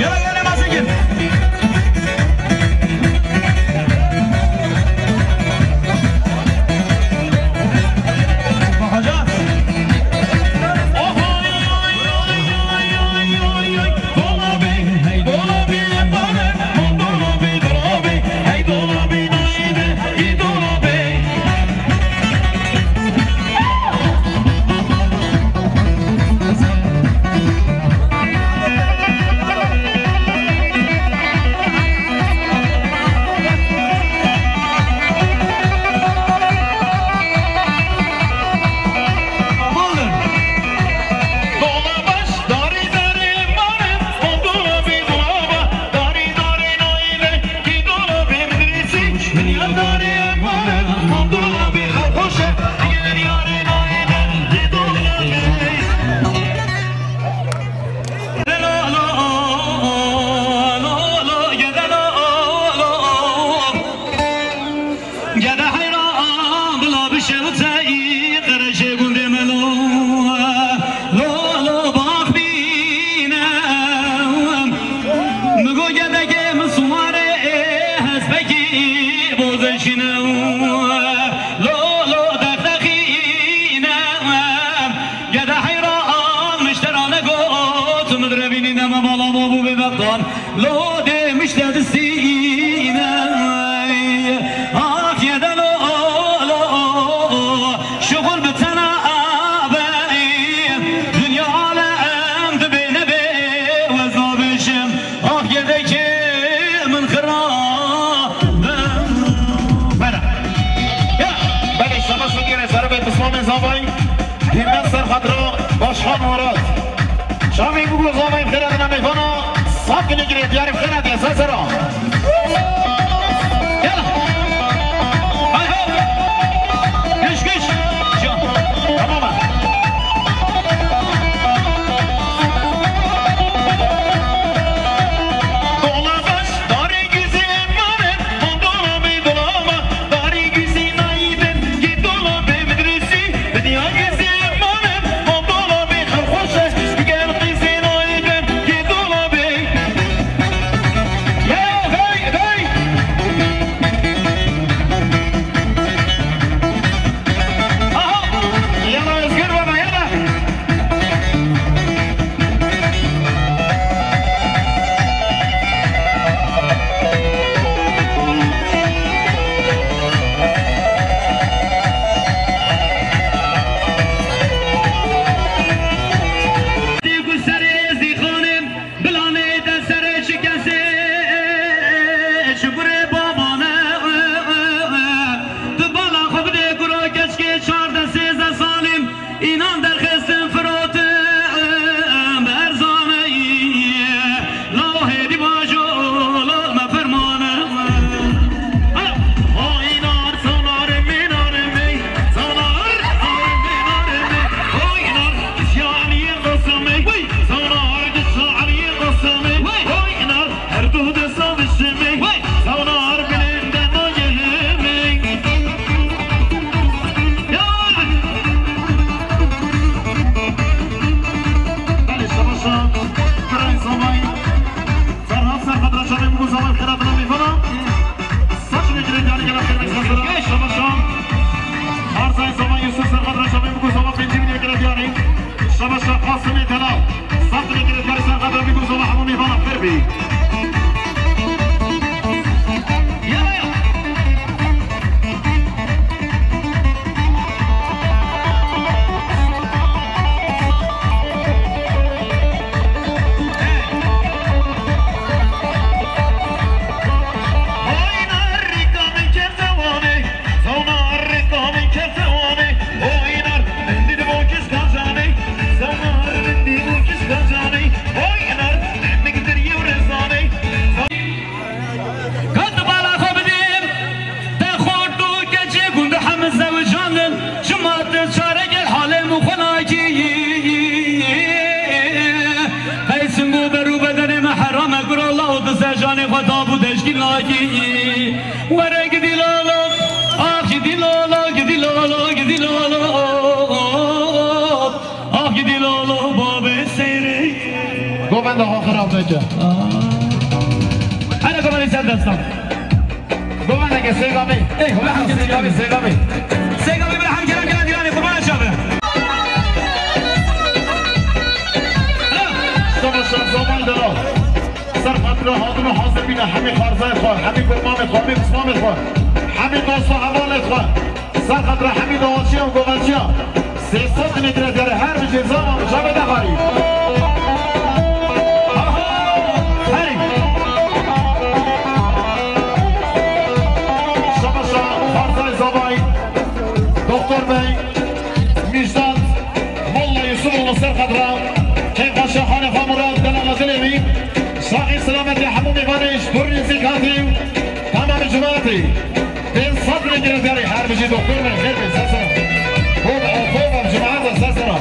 Yala, yala, mazı gel. Bakacağız. Gede heyran bila bişewiteyî qereşê gundê me lo, lo, lo, baxbîne. Mi go gedekê min siwarê hespekî bozeşîne. Lo, lo, dexdexîne. Gede heyran miştera negot, min direvînî nema bala ma bû bê bextan. Lo demiş de distîne. Ah yede lo, lo, şuxul bi tena be. Dünya alem dibê nebê weza bişim. Ah yedekê min xira be. Bera. Ya. Belê, şaba şukir, ez arabê Bislamê Zavay. Hîmmet ser xatira Başkan Murat. Şamî bû Zavay xêra dina mêvana. Saf gilê girê diyarê xêra diye ser sera. Yala. Hay ho. Güç güç. Tamam. Were gidî lala, ah gidî lala, gidî lala, gidî lala. Ah gidî lala, babê seyrê. Govenda xwe xirab neke. Hele govendê ser destan. Govendeke sêgamê. Ey, govenda sêgamê, sêgamê. Sêgamê bira hem kerem kela dîranê, qurban çabe. Şema şan zaman dela. Ser xatira hatino hazir bîne hemî xarzayê xwe, hemî gurmanê xwe, hemî pismanê xwe, hemî dost û hevalê xwe. Ser xatira hemî dawaçiya û govaçiya. Sê sed metre dere her bijê zama mijabê de xarî. Aha! Hey! Şabaşa xarzay zavay. Doktor Bey, Mijdat, Molla Yusuf oğlu ser xatira. Keyfa şahane xwe Murat, dela dilê wî. Saxî selametê hemû mêvanê ji pir nêzîk hatî û tamamê cemaetê. Pênc sed lê girêdayî her bijî doktor me xêr be sesera. Hov hov hov cemaeta sesera.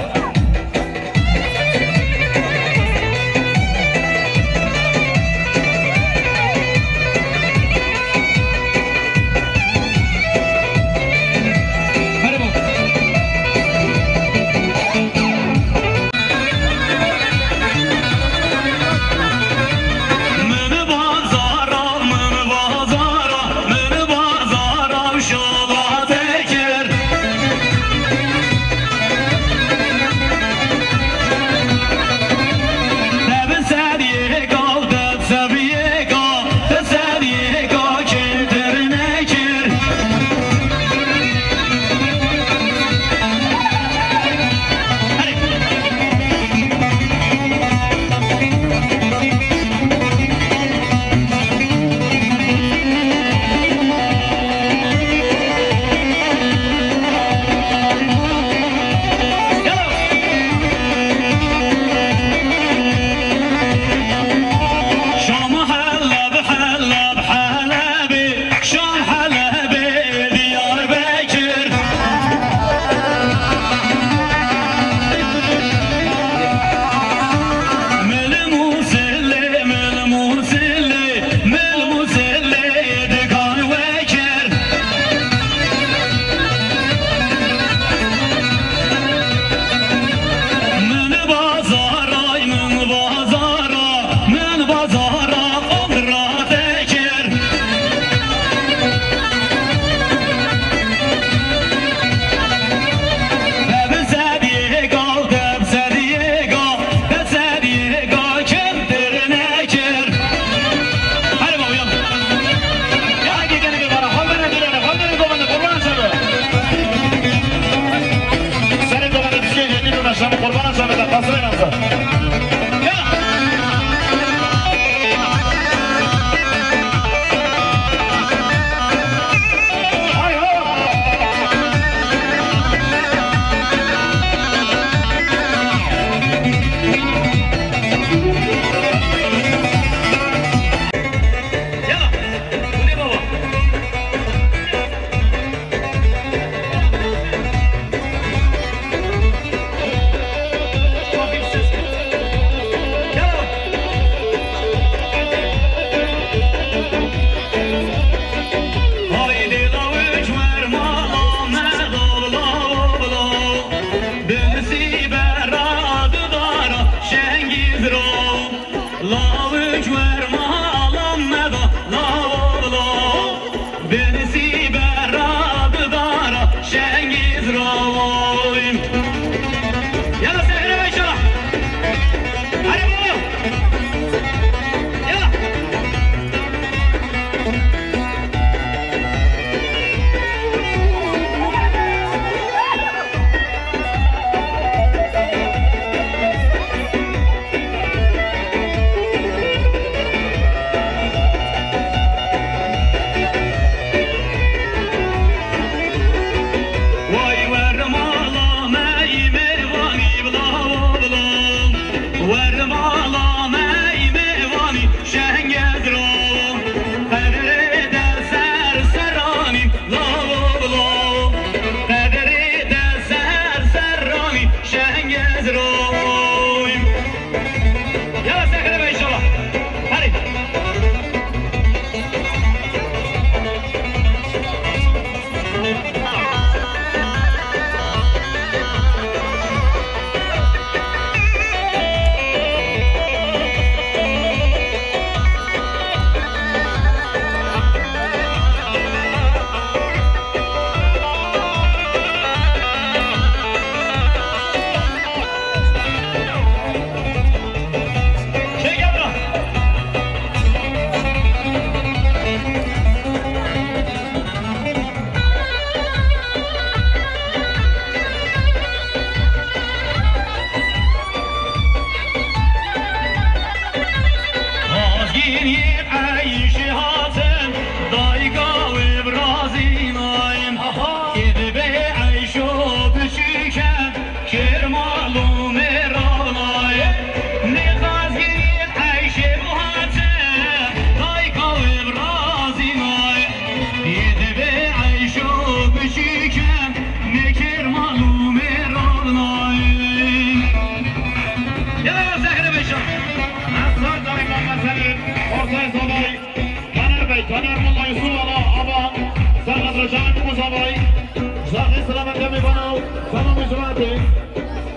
Zaxê selamet demê bana û tamamê cemaetê.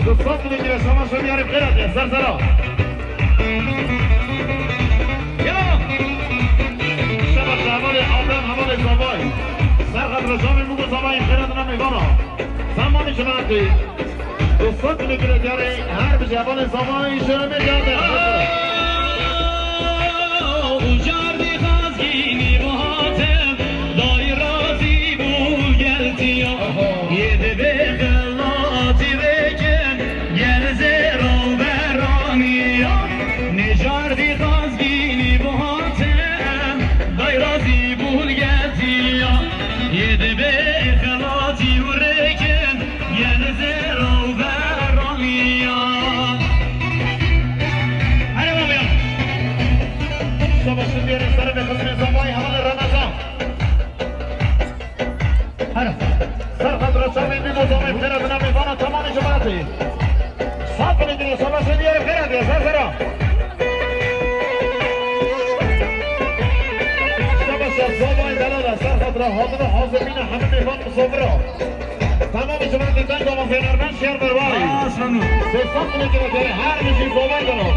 Di sed milê gire şama şeviyarê xêra diye, ser sera. Ya! Şeva hevalê Adem, hevalê Zavay. Serhat Reşamê Mugo Zavayê xêra dina mêvana. Tamamê cemaetê. Di sed milê gire diyarê her bijî hevalê Zavayê şeremê diyar de. Ucar di xazgînî bihatim, dayê razî bû geltiya. Yê dibê xelatî bikin, gel zêra û beraniya. Necar di xazgînî bihatim, dayê razî bû geltiya. Yê dibê xelatî û rêkin, gel zêra û beraniya. Hadi baba ya. Şaba şimdi yerin sarı ve kısmı zamayı havalı Ramazan. Hadi. Serhat Reşamê Mugo Zavayê xêra dina mêvana tamamê cemaetê. Sed milê gire şama şeviyarê xêra diye, ser sera. Şaba şef Zavayê delala, Serhat re hatine hazir bîne hemî mêvan misafira. Tamamê cemaetê deng damazê nermen şer berwarî. Aa, şanlı. Sê sed milê gire diyarê her bijî Zavay dina.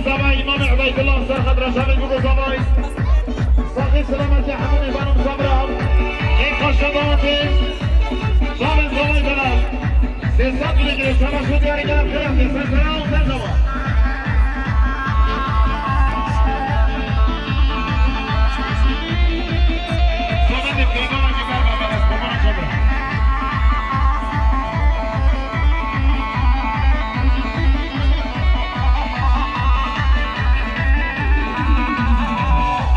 Zavay Îmamê Ubeydullah ser xetra şavê bû zavay. Saxî selametî hemû mêvanên zavra. Ê xweşa dawetê. Çavên zavay delal. Sê sed lîgirê çava şû diyarî gelen xêra xêr ser sera û ser zava. Zavendê pêgama ki berbe beres komana çabra.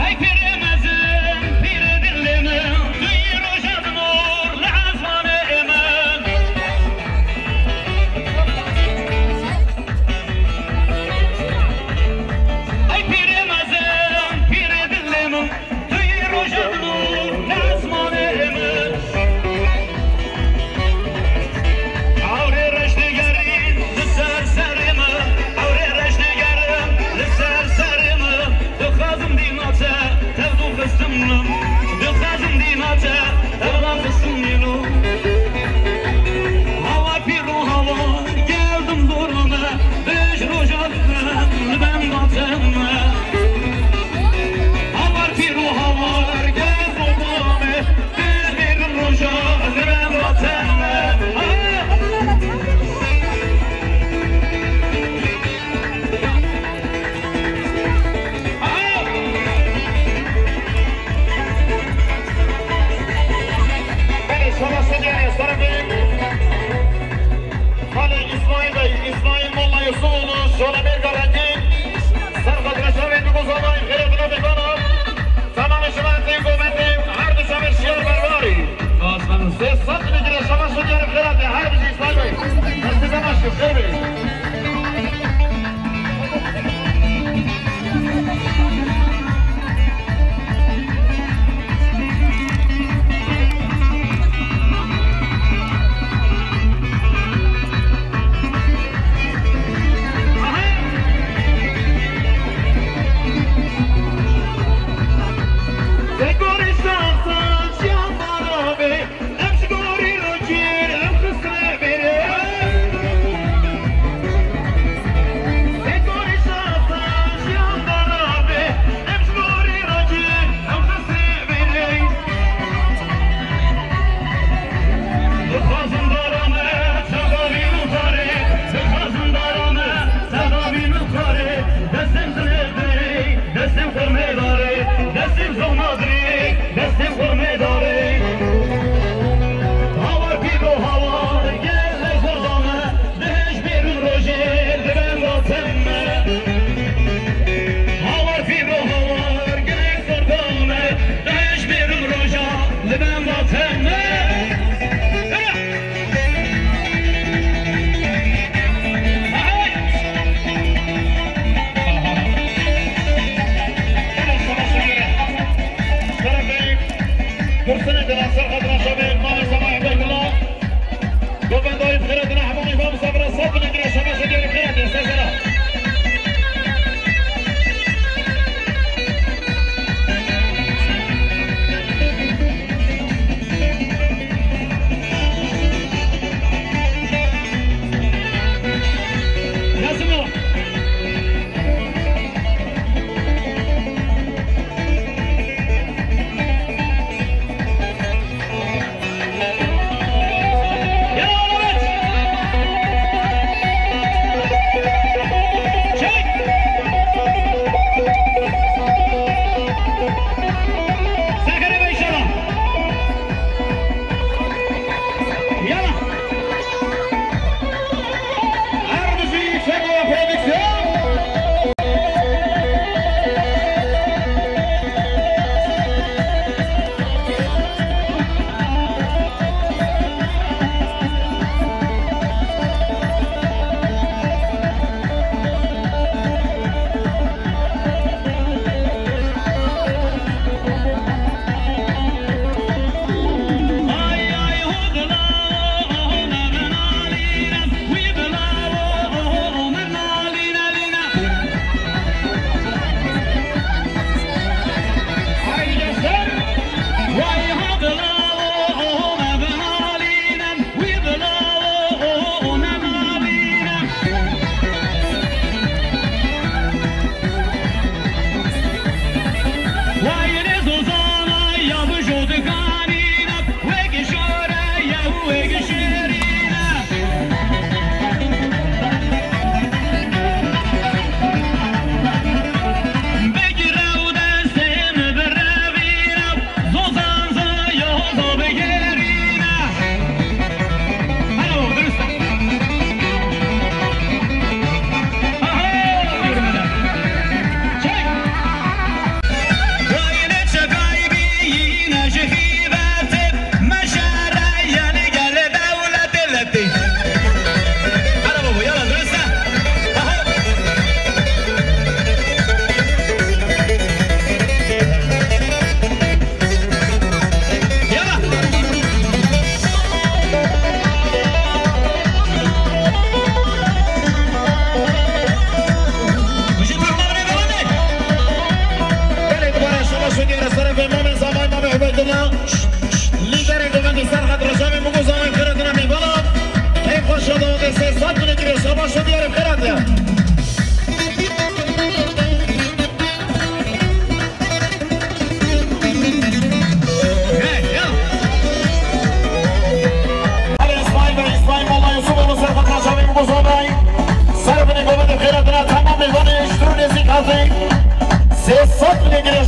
Ey pîrê mezin, pîrê dilê min, tu yî roja bi nûr li esmanê min.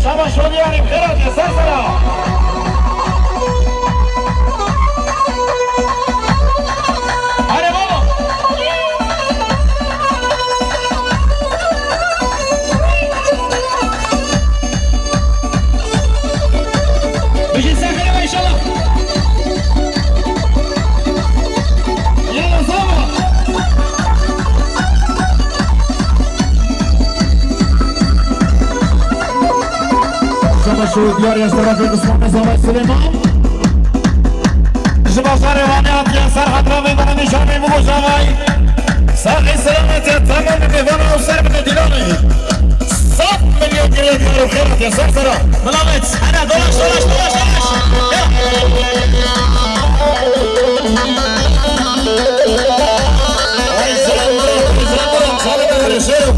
Şaba Şodiyarî xêr hatiye ser sera. Hadi baba. Bijî ser xêr be inşallah. Yalla sağ ol. Şaba Şodiyarî ez tarafê Osman Zavay Silêman. Ji bajarê Wanê hatiye ser xatira vê beramî şamê bigo Zavay. Saxî selametê temamê mêvana û ser bide dîlanê. Sed milyon geriye diyar û xêr hatiye ser sera. Milavêt, hene dolaş, dolaş, dolaş, dolaş. Ya. Ay, zan, zan, zan, zan, zan, zan, zan.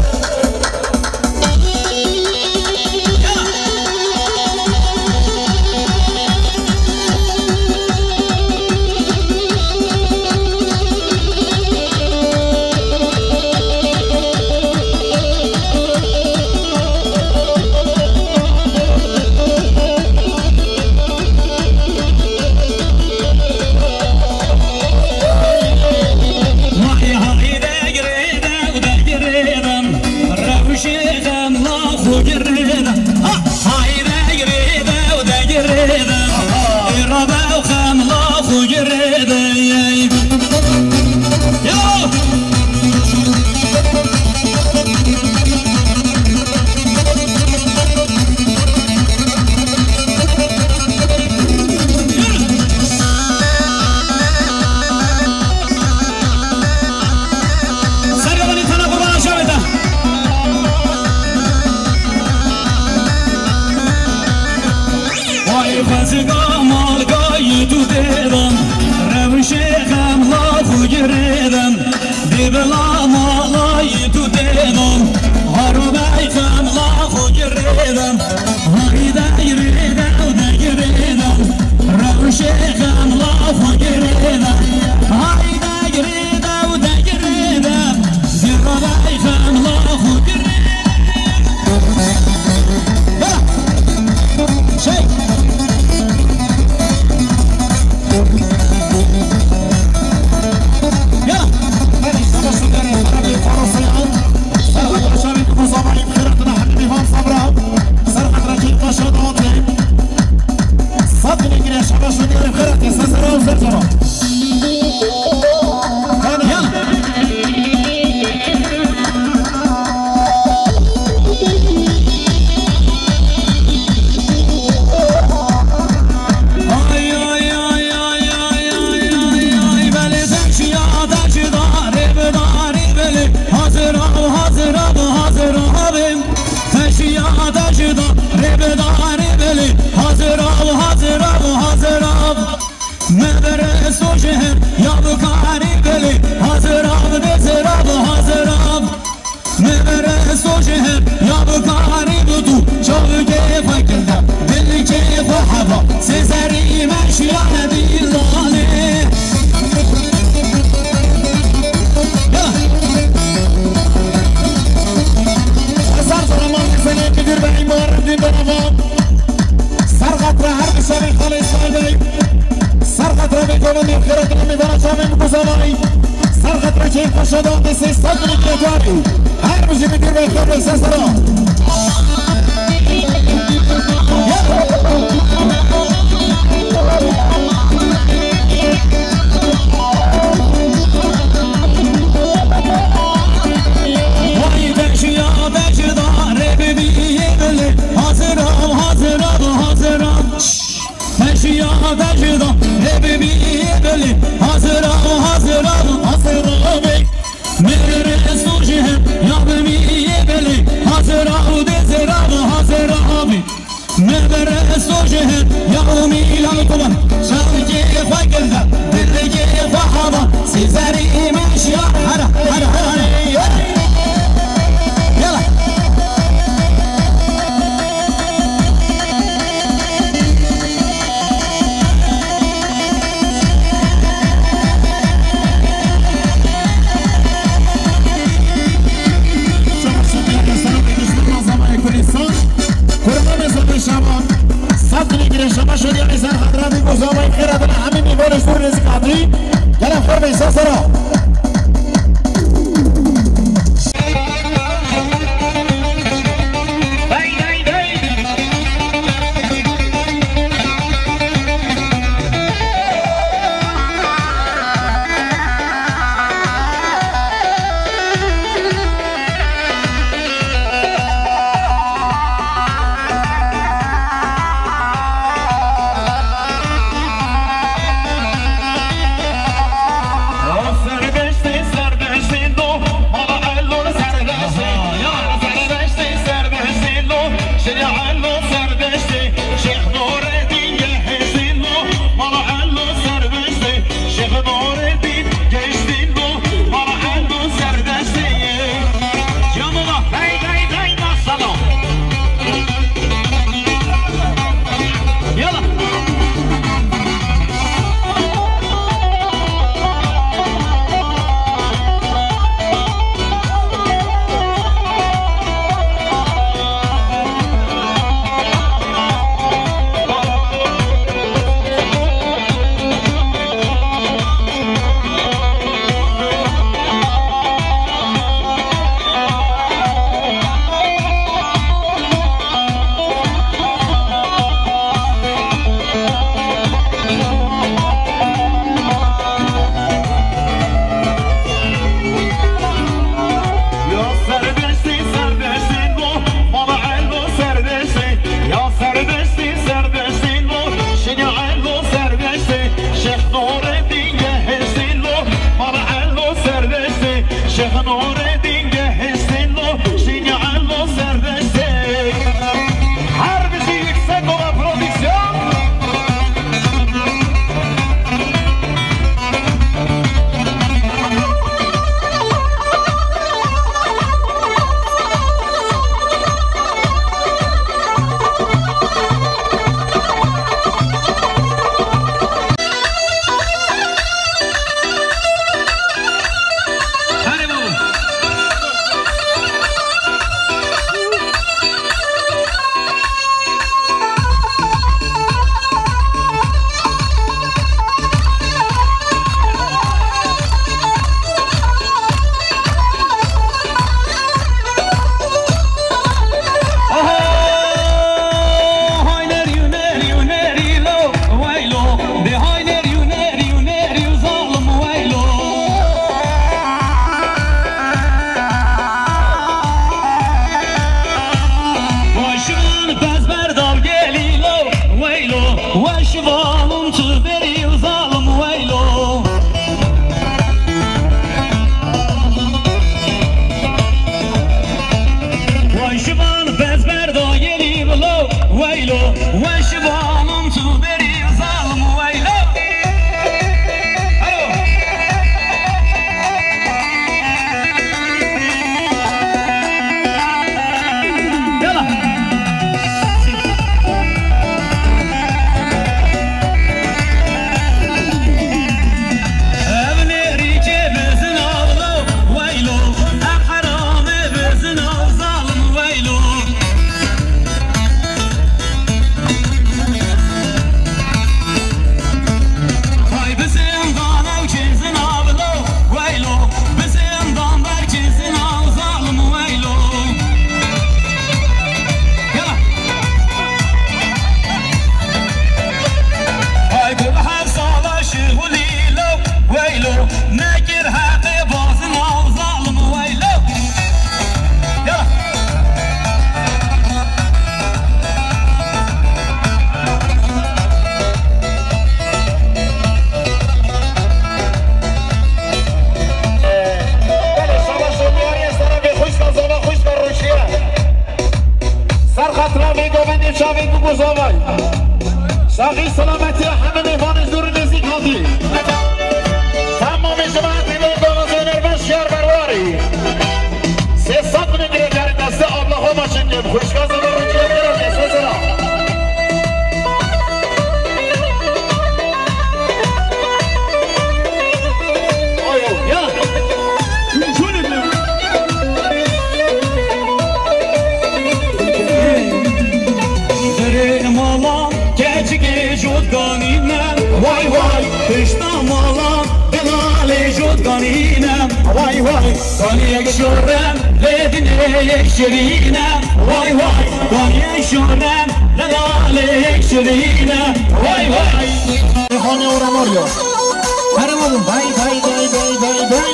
Vay hayde girêde û de girêde, rewşê xemla xwe girêde. Ha, hayde girêde û de girêde, ê rabe û xemla xwe girêde. Yo! Sergavanê tena qurbana şavê te. Vay xwezika malka yê tu têdan, rewşê xemla xwe girêdan. Dê bila mala yê tu têdan, harû bey xemla xwe girêdan. Hay de girêdan, de girêdan, rewşê xemla xwe girêdan. Hay de girêdan, de girêdan, zêra bey xemla xwe girêdan. Bela. Şey. Ya. Her işte bu sınırı, Arabi, Faras'ı al. Serhat Paşa ve bu zamanı Fırat'ına hadi bir van sabra. Serhat Rakip Paşa da oturayım. Satın İngiliz Şabaş ve diğer Fırat, Esas Sarı Özel Zaman. Ya. Ay, ay, ay, belê deşiya deşi darê bi darê belê. Hazir av, hazir av, hazir avim. Deşiya deşi darê bi darê belê. Hazir av, hazir av, hazir av. Me bere so ji her ya bi karê belê. Hazir av, dê zir av, hazir av. Me bere so ji her ya bi karê bi tu, çavkê xwe kilda, dilkê xwe heva, sê zerî me şiya dîlanê. Ya. Hezar selaman sene bidir be îmar din berava. Serxatra her bi şerê xalê sar bey. Serxatra bê kola nêvxêra dina mêvana çavên bi guzavayî. Serxatra keyf xweşa da dê sê sed bin kêkarî. Her bijî bi dîr ve xêr ve sesera. Vay deşiya deşida rê bibiyê bilê. Hazir av, hazir av, hazir av. Deşiya deşida rê bibiyê bilê. Hazir av, hazir av, hazir av. Merere soje ya bimiyê belê, hazir av dê zêra de hazir avê. Merere soje ya umî la kuban, şevkê xwe gilda, dilkê xwe hava, sê zerî meşya, hara, hara, hara, hara. Yala. Sat binê girê şema şerî Eyser Xedra bî, Gozavayî xêra dina hemî mîvanê ji dûr nêzîk hatî. Gele xwe bê ser sera. Belê, şabaş û diyariyê serê vê xwişka zava, xwişka rûşiye. Ser xatira vê govendê çavê Gugo Zavay. Saxî selametî hemî mêvanê dûr û nêzîk hatî. Temamê cemaetê vê govendê Nerve Şiyar Berwarî. Sê sed binê girêkarê destê abla xwe maşin kêm. Xwişka zava rûşiye, bira destê sera. Vay vay, kaniyek şorem, lê dinê şirîne. Vay vay, kaniyek şorem, lê nalê şirîne. Vay vay. Hane ora Mario. Hadi oğlum, vay vay vay vay vay vay.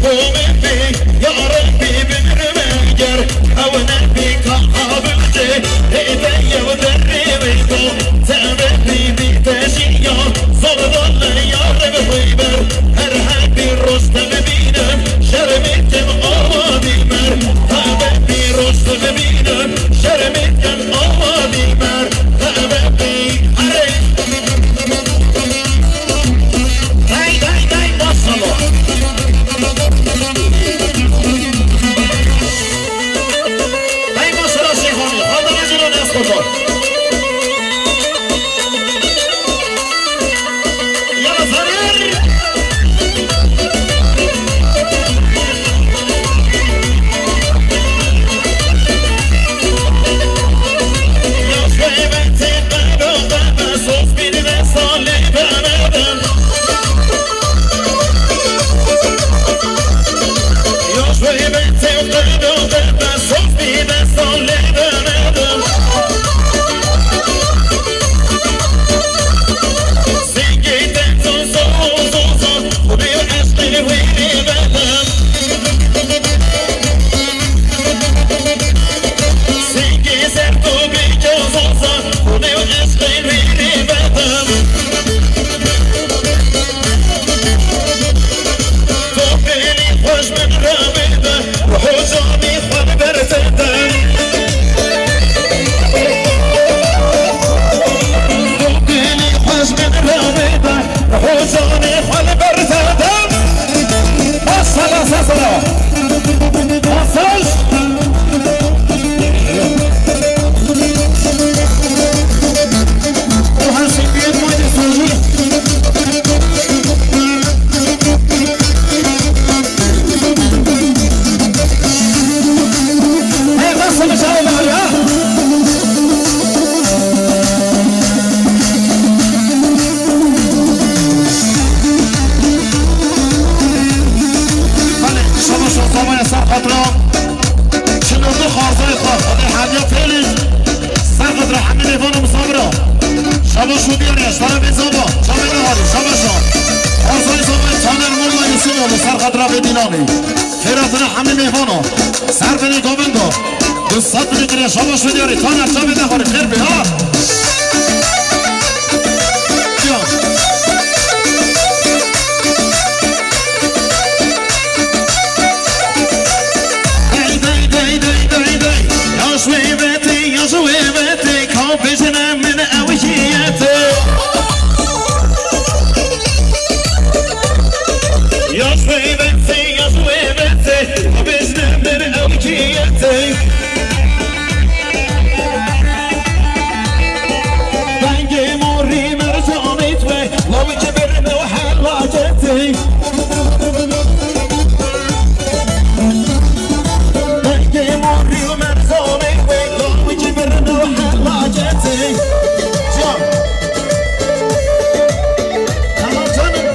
Kometê, ya Rebbî, bimirime ger ew nebî ka qabil tê, hêde yew derê wê do, sebebî bî te jiya, zor dane ya Rebbî ber, her hebî roj te bibîne, şermê kem awa bî mer, sebebî roj te bibîne, şermê kem awa bî mer, sebebî herê. Hey, hey, hey, maşallah. Hey, maşallah Şeyhani. Hadi rezil ol, eskorto. Yala zarar. Belê, şaba şo zavaya ser xatira. Çil û du xarzayê xwe, Xwedê hemiya pêlî. Ser xatira hemî mêvan û misafira. Şaba şo diyarê, ji tarafê zava, çavê neharî, şaba şo. Xarzayê zavayê Taner Molla Yusuf û ser xatira vê dîlanê. Xêratina hemî mêvana. Ser binê govenda. Du sed binê kiriye, şaba şo diyarê. Taner çavê neharî, xêr bê, ha. Ya. Dey, dey, dey, dey, dey, dey. Ya ji wê vetê, ya ji wê vetê, ka bêjine min ew kî ye te. Ya ji wê vetê, ya ji wê vetê, ka bêjine min ew kî ye te. Dengê morî mercanê twe, lawikê birine û helaketê. Dengê morî û mercanê twe, lawikê birine û helaketê. Can. Tamam canım.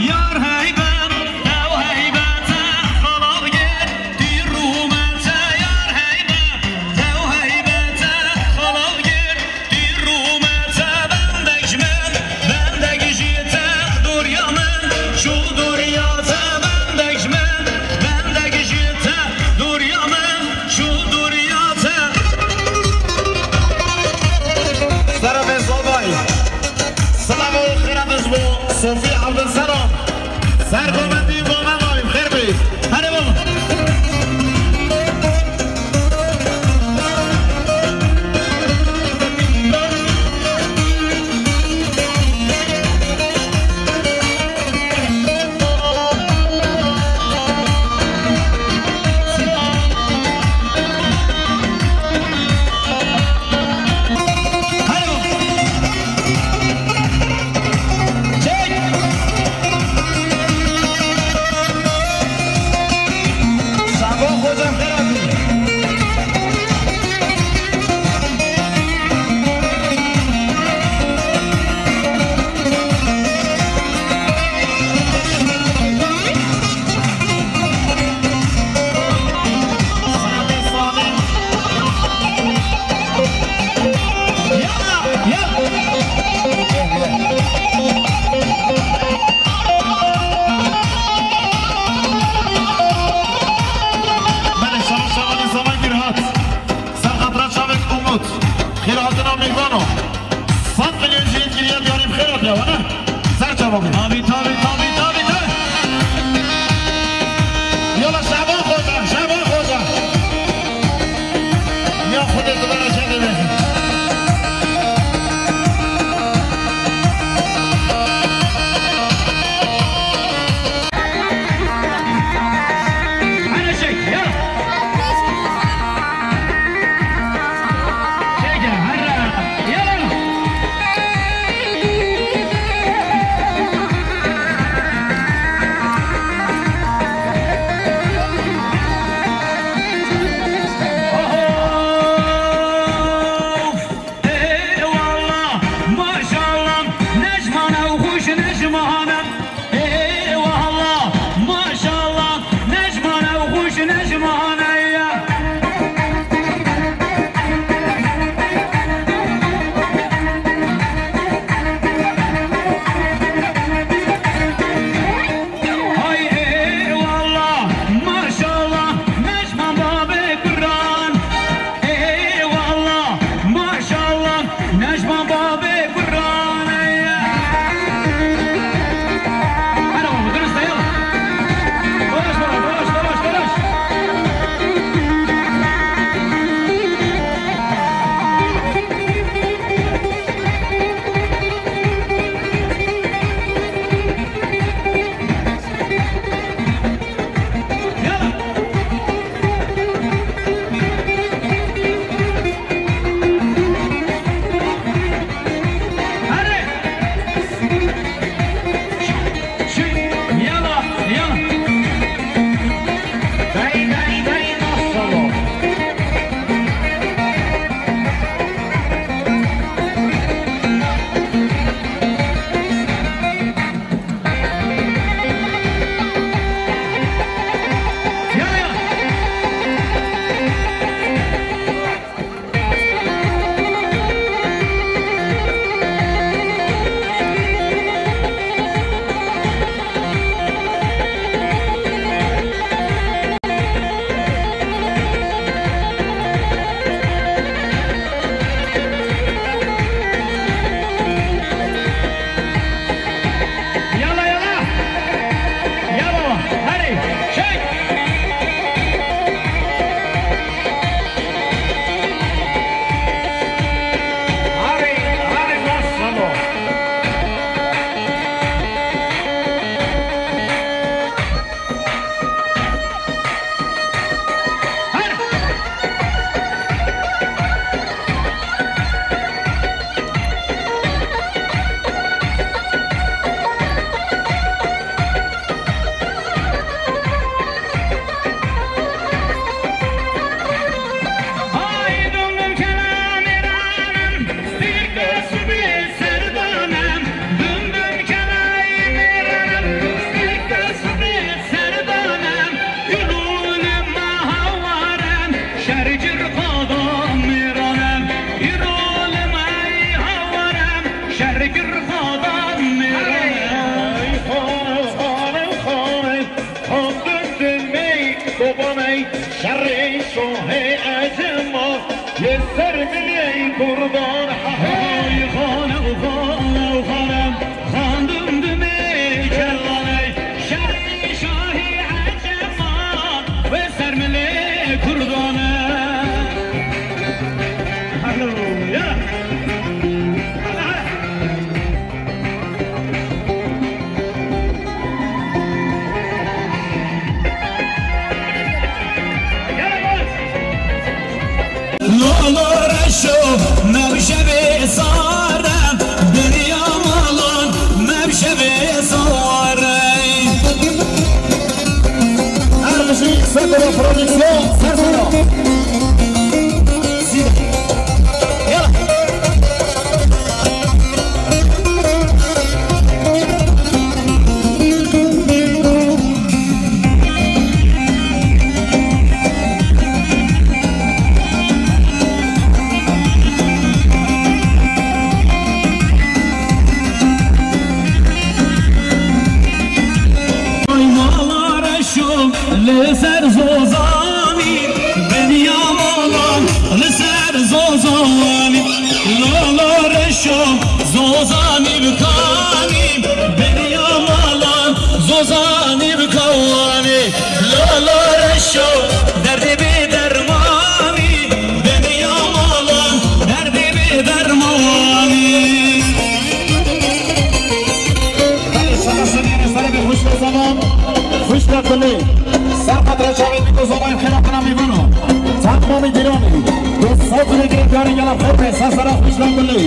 Yar heybet, ew heybete xalaq gir, dîr rûmete yar heybet, ew heybete xalaq gir, dîr rûmete bendek ji min, bendek ji te dûriya min, çû dûriya te bendek ji min, bendek ji te dûriya min, çû dûriya te. Serafê Zobay. Silav û xêra ji bo Sofî Abdulselam. Ser komendî bo me mavî xêr bî. Hadi baba. Belê, şaban şabanê zaman gir hat. Ser xatira çavek Umut. Xêr hatina mêvano. Sed milyon jî giriya diyarî bi xêr hatiye, wana? Ser çava bî. Tabii, tabii, tabii, tabii, tabii. Yola Şaban Xoca, Şaban Xoca. Ya Xwedê tu bera şerê be. Hadi çek, ya. Waney şerê şohê ecema, yê ser milê kurdan hehey. Xanem, xanem, xandim dimê kellaney. Şerê şahê ecema, wê ser milê kurdan e. Haleluya. Lolo reşo, mevşevê sare, beriya malan, mevşevê sare. Her bir şey, Sakura Prodüksiyon, Sarsana. Ay mala reşo, li ser zozanî, beriya malan, li ser zozanî. Lolo reşo, zozanî bi kanî, beriya malan, zozanî bi kawanî. Lolo reşo, derdê bê dermanî, beriya malan, derdê bê dermanî. Belê, şana şeniyene serê bê xwişka zaman, xwişka kulê. Ser qetre çavê bîko zobayê xêra xwina mêvano. Tamamê cîranê. Dost saz û rêgirê diyarê gela xêr be, ser sera xwişka kulê.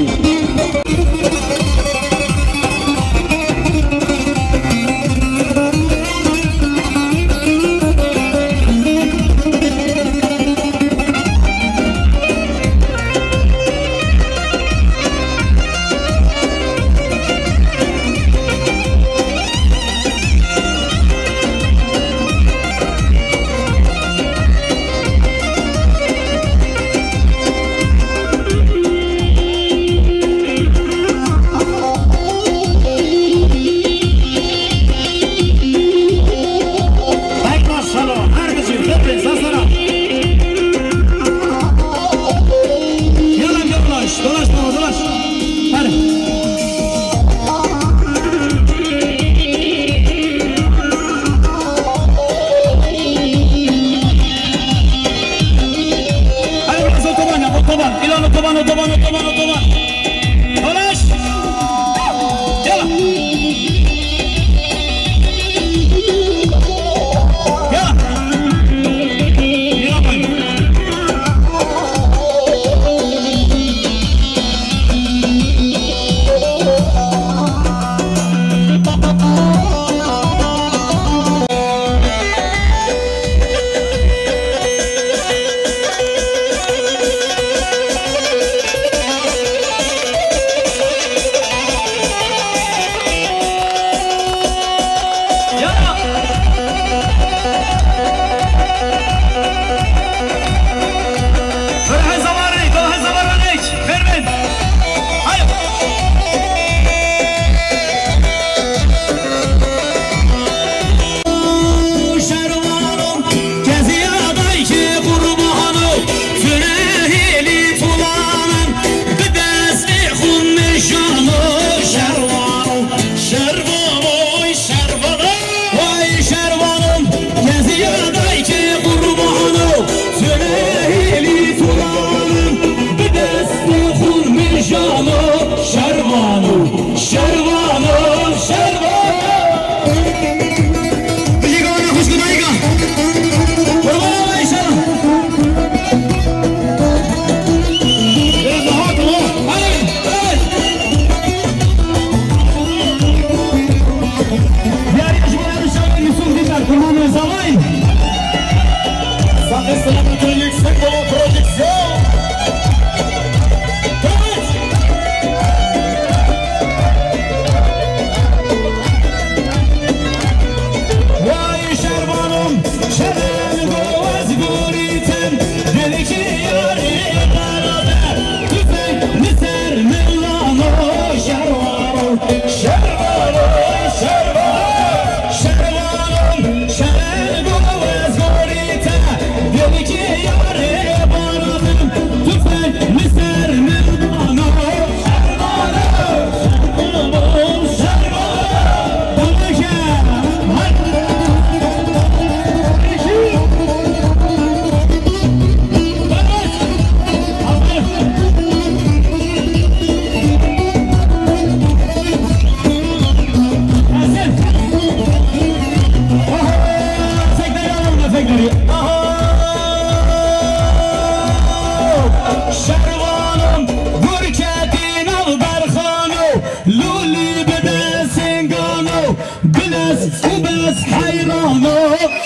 û bes heyrano.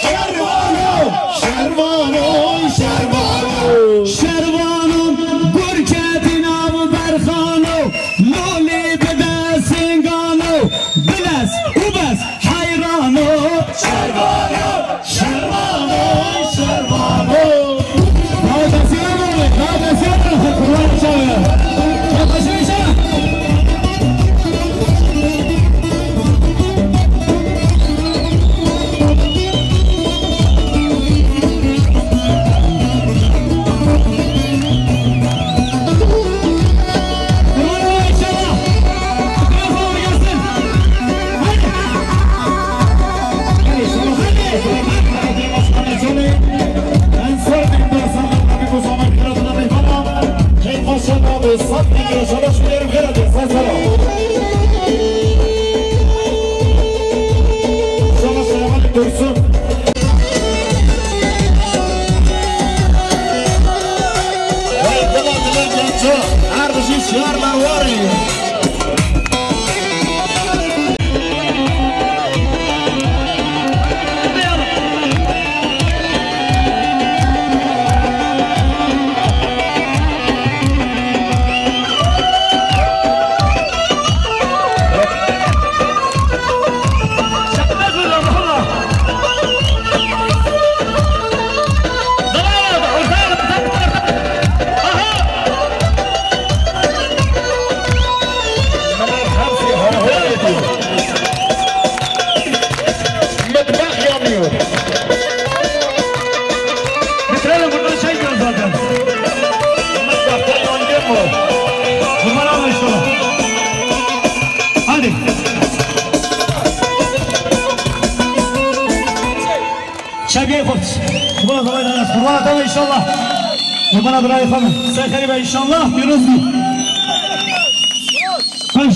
Şervano, şervano, şervano. Şervano, gur ketî nav berxano. Lolî bide singano. Biles û bes heyrano. Şervano, şervano, şervano. Daha desene mi? Daha desene mi? Kurban çağırıyor. Yaklaşın inşallah. Dursun. Vay dila dila genco, her bijî şiyar merwarê. Metbex yanıyor. Bitirelim, burada şey diyor zaten. Metbex yanıyor mu? Bunlar anlaştılar. Hadi. Şebiye Koç. Kurban Atalay'dan, Kurban Atalay inşallah. Kurban Atalay'dan. Sen Xeribe inşallah. Pîroz bû. Koş.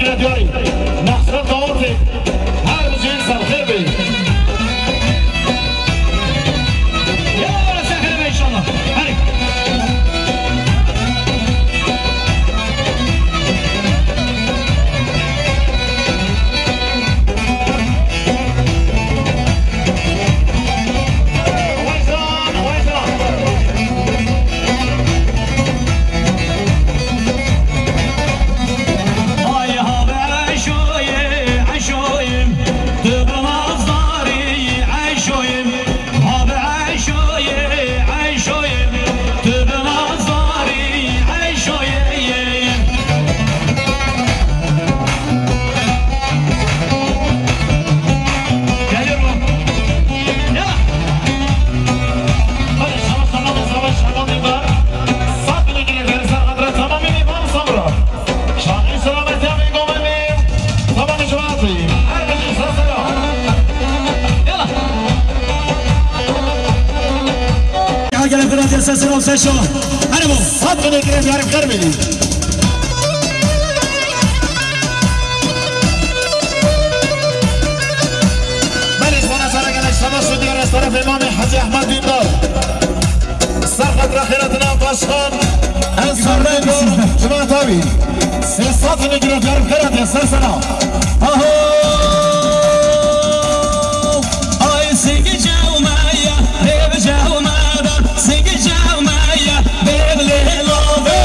Diyarî, Nexsret Dawotê, her bijî serxêr bê. Ya, serxêr be inşallah. Herî. Gelek bira diye sesini alsın şu. Hadi bu. Sat bile giren yarım kar beni. Belê ji wana sara gelek şabaş û diyar ez tarafê mamê Hecî Ehmed Dîndar. Ser xatira xêratina paşxan, ez sordayım sizden. Cemaat abi. Sê sat bile giren yarım kar diye sesini al. Aho! Ay, singê çaw me ya, dê bi çaw me da, singê çaw me ya, dê bi lê lovê.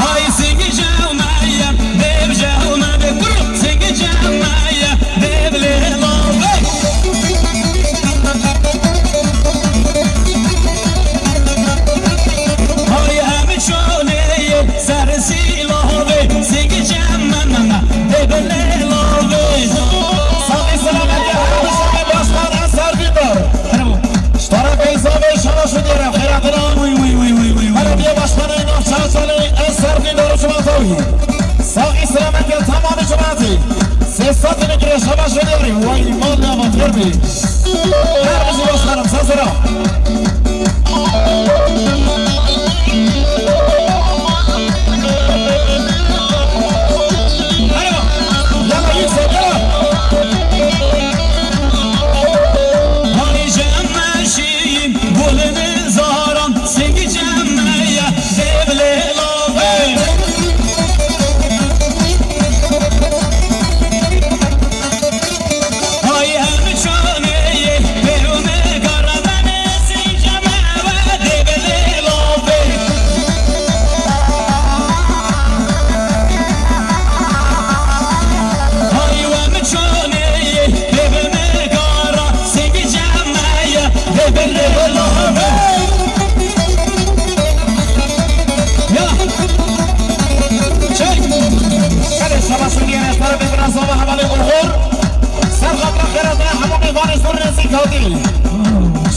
Ay, singê çaw me ya, dê bi çaw me de, kuro, singê çaw me ya, dê bi lê lovê. Ay, em çolê ye, ser sîlovê, singê çaw me, me, me, dê bi lê lovê. Saxî selametê her tiştekê başxan Ensar Dîndar. Ji tarafê Zavê şabaş û diyar e, xêratina. Wî, wî, wî, wî, wî, wî. Belediye Başkanı Navçe Çalê, Ensar Dîndar û cemaata wî. Saxî selametê temamê cemaatê. Sê sed lîre şabaş û diyarî. Way mal ya, mal têr bî. Her bizi başkanım, sesera. Yalla yüksek, yalla. Hay cem meşî, gulini zaran, singî cem me ye, zevlê lavê. Hay em çanê ye, pêrûne karadanê, singî cem me we, zevlê lavê. Hay we min çanê ye, bê bi me kara, singî cem me ye, bê bi lê lavê. Ya. Çek. Hadi şabaş û diyar ez tarafê bira zava hevalê Ulxur. Ser xatira xêratina hemû mêvanê zor nêzîk hatî.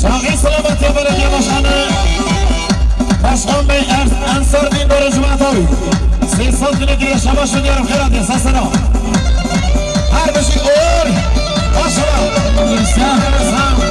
Saxî selametê belediye başkanı. Başkan Bey Er-, Ensar Dîndar û cemaata wî. Sê sed lîre şabaş û diyar xêratê sesena. Her bijî ûr. Maşallah. Sağ ol.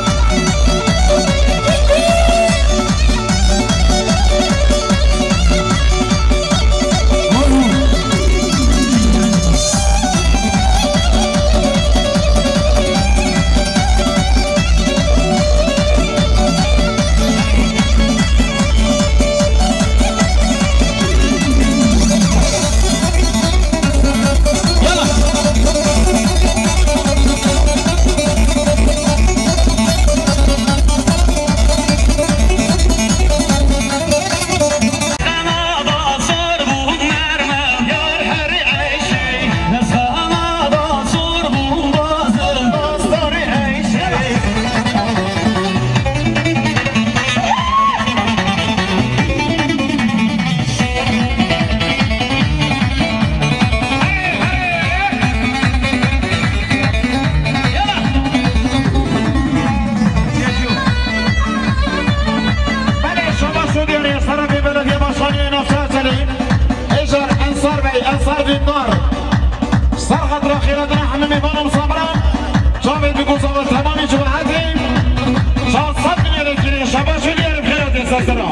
Belê, şabaş û diyarê serê Belediye Başkanı Navçe Çelî, Êcar Ensar Bey, Ensar Dîndar. Ser xatira xêratina hemî mêvan û misafiran, çavê diguza ve temamî cemaetê, çar sed milyonê kirê şabaş û diyarê xêratê sesera.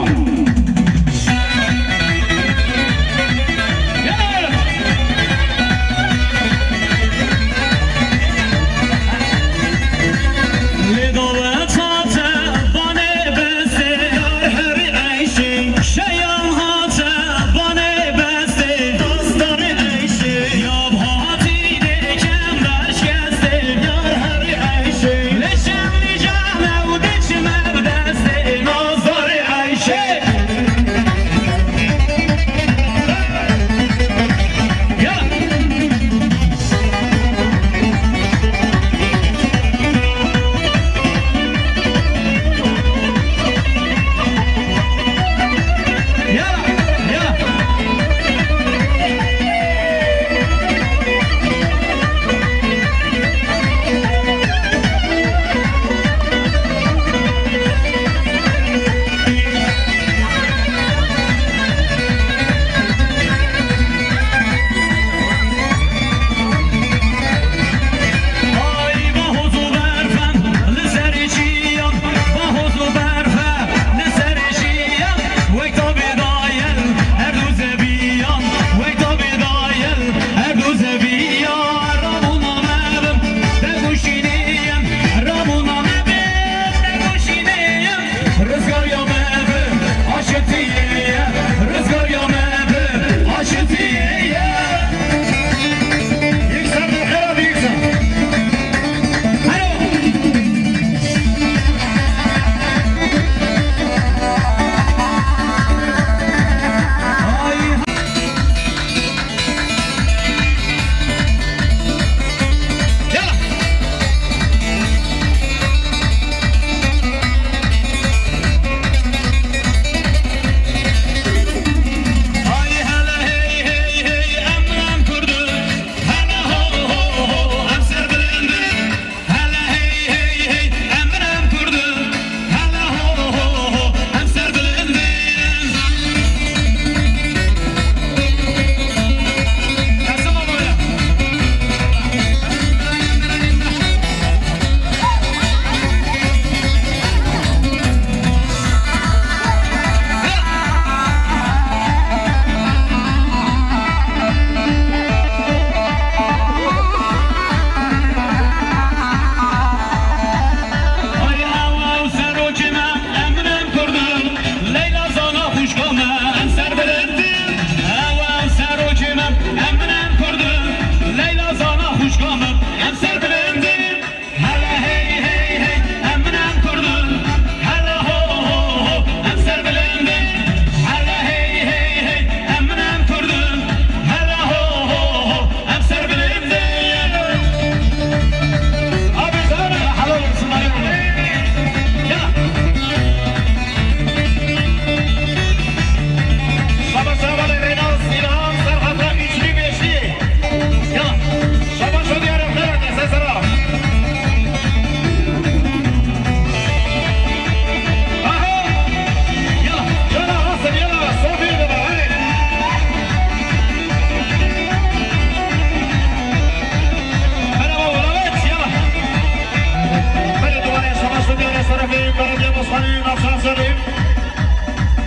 Belediye Başkanı Navşehir Şerîf,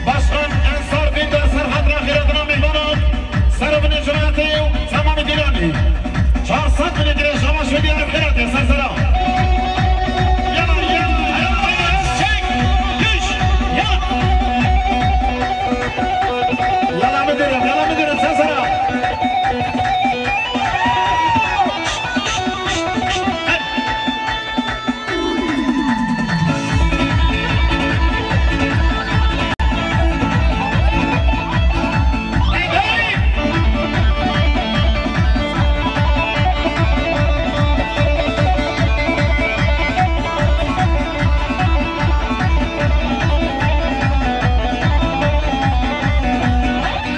Başkan Ensar Dîndar Serhat re xîretine mêvanan, serê binê cemaetê û temamê dîlanê. Çar sed binê dirêj şama şûdî re xîretê ser sera. Yala, yala, yala, çek, düş, yala. Yala müdürüm, yala müdürüm, ser sera.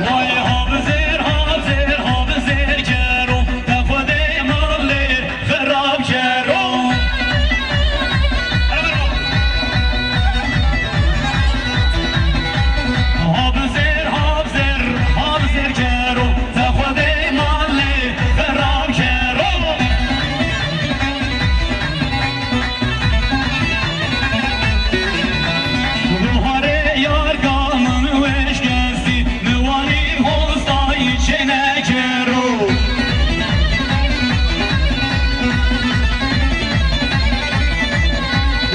Vay hafizêr, hafizêr, hafizêr kero, te Xwedê malêr xirab kero. Hafizêr, hafizêr, hafizêr kero, te Xwedê malê xirab kero. Buharê yarga min weşkestî, mi wanî hostayî çênekero.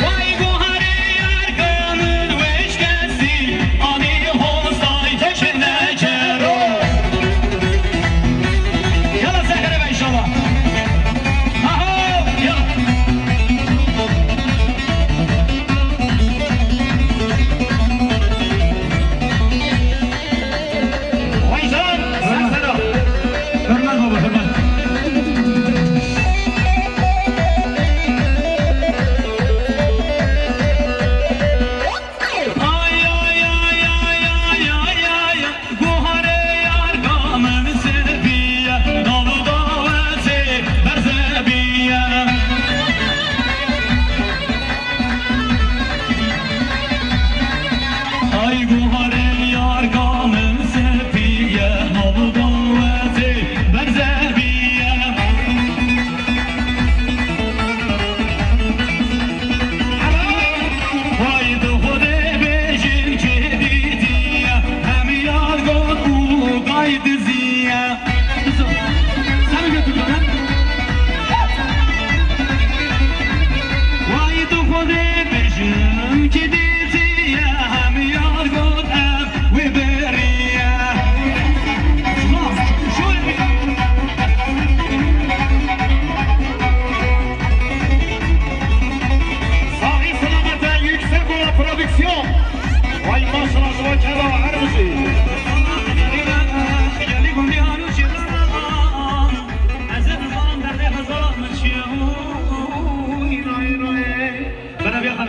Way buharê yarga min weşkestî, anî hostayî çênekero. Yala Zehre be inşallah. Aha, yala. Hocam, sen sana. Hürmet baba, hürmet. Ay, ay, ay. Guharê yarga min sepiye, nav dawetê berzebiye. Ay guharê yarga min sepiye, nav dawetê berzebiye. Vay di Xwedê bêjin kê dîtiye, hem yar got û gay diziye. Sen mi götürdün lan? Vay di Xwedê bêjin kê dîtiye, hem yar got ev wê beriye. Sahi selamete yüksek ola prodüksiyon. Vay maşallah, ji bo keva her bijî. Bana bir yakın.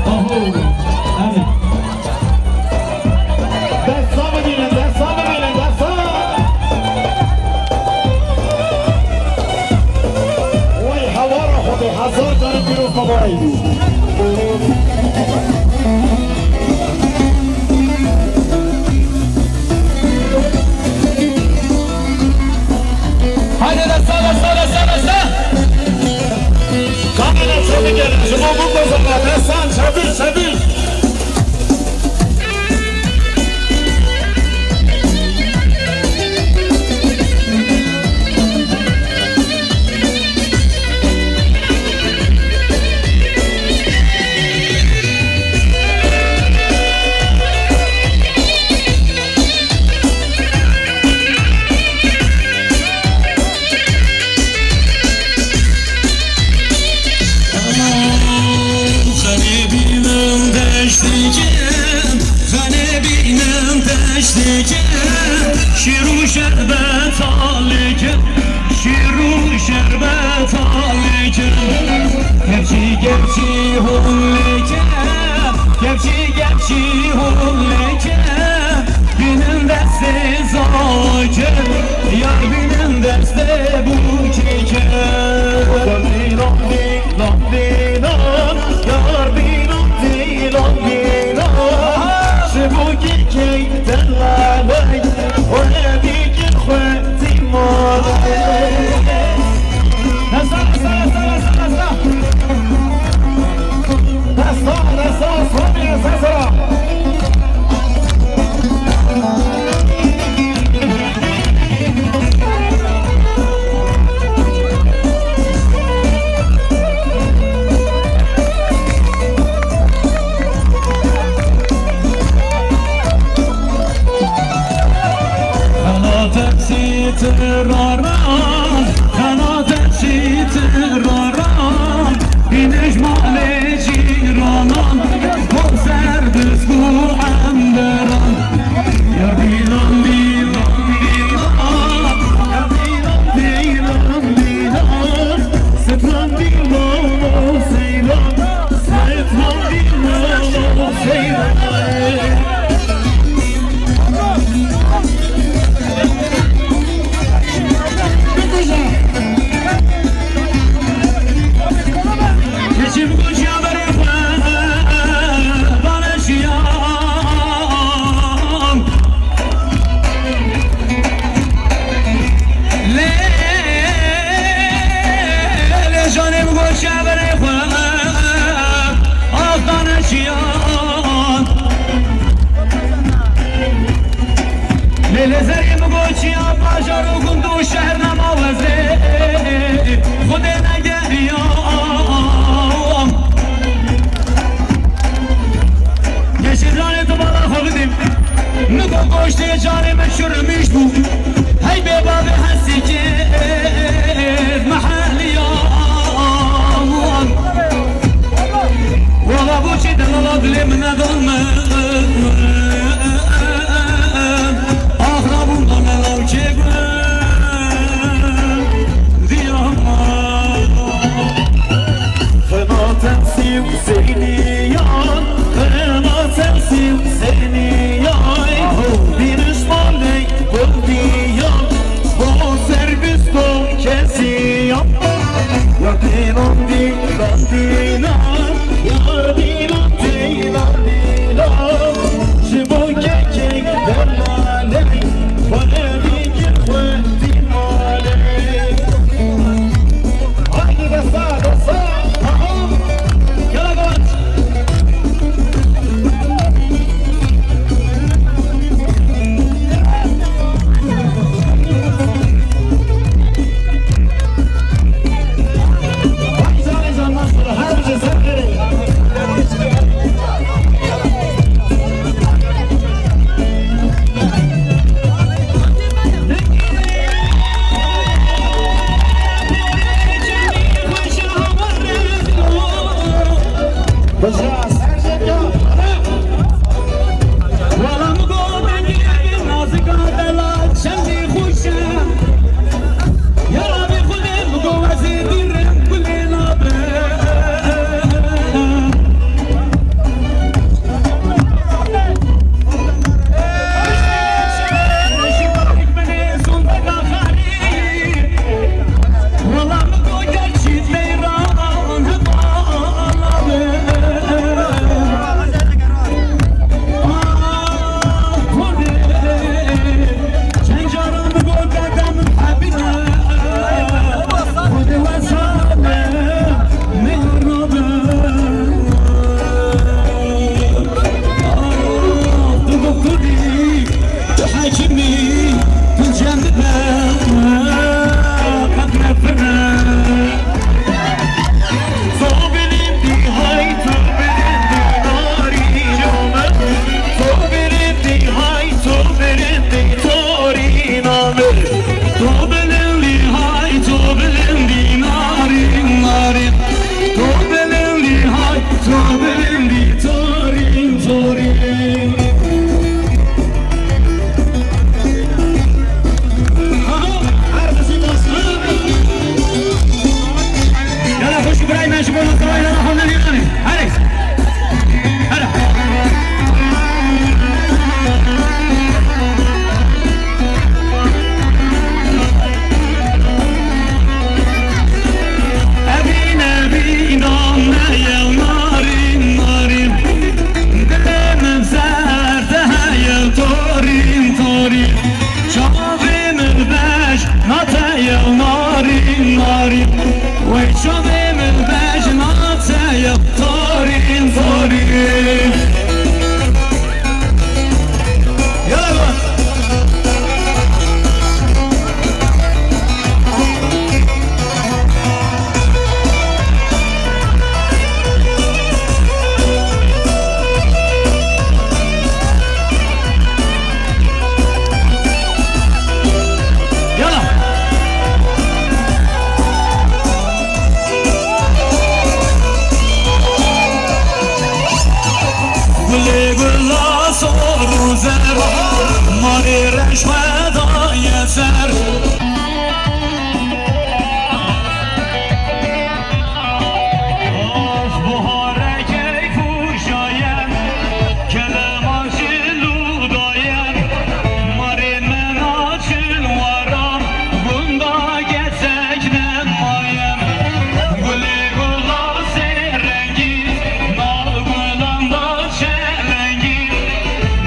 Aho, evet. Desta bibînin, desta bibînin, desta! Wey hewara Xwedê, hezar caran pîroz, babayê. Haydi desta, desta, desta, desta! Kamera çabuk gelin, ji bo bibozana, destan çabuk, çabuk! Xanê bînim deştê ke, xanê bînim deştê ke, şîr û şerbet alê ke, şîr û şerbet alê ke. Kevçî, kevçî hûn lê ke, kevçî, Cîhun leke, bînin destê zake, yar bînin destê bûkeke. Dîlan, dîlan, dîlan, yar bînin dîlan, dîlan. Ji bûkekê dellalek, we dîkin xwe dîmale. Hesa, hesa, hesa, hesa, hesa. Desta, desta, Osmanî, desta sera. Xelatê çîtir raran, xelatê çîtir raran, bîne ji malê cîranan, bo ser disk û emberan. Ya dîlan, dîlan, dîlan, ya dîlan, dîlan, dîlan, stran dîlan, seyran, stran dîlan, seyran. Bikuje. Keçim kuçya berê xwe, bana şiyam. Lê, lê canê min got çaverê xwe, ax dane çiyan. Lê lê zerê min got çiyan, bajar û gund û şehr nema wezê, Xwedê negeriya. Geçîbranê tu bala xwe bidîm. Min got goştê canê min çirmîş bû. Hey bê bavê hesî kê meheliya. Wala bo çê delala dilê min nedon min. Axra bûn da me law çê gul. Diyama. Xenatem sî û zeyniyan, xenatem sî û zeyniyan. Aho. Bîniş malê gul diyan, bo ser Gulê gula sor û zer, marê reş xwe daye ser. Of, buhare keyf û şaye, kelema çil û daye, marê me naçil wara, gunda kesek nemaye. Gulê gula sê rengî, nav gulan da çelengî.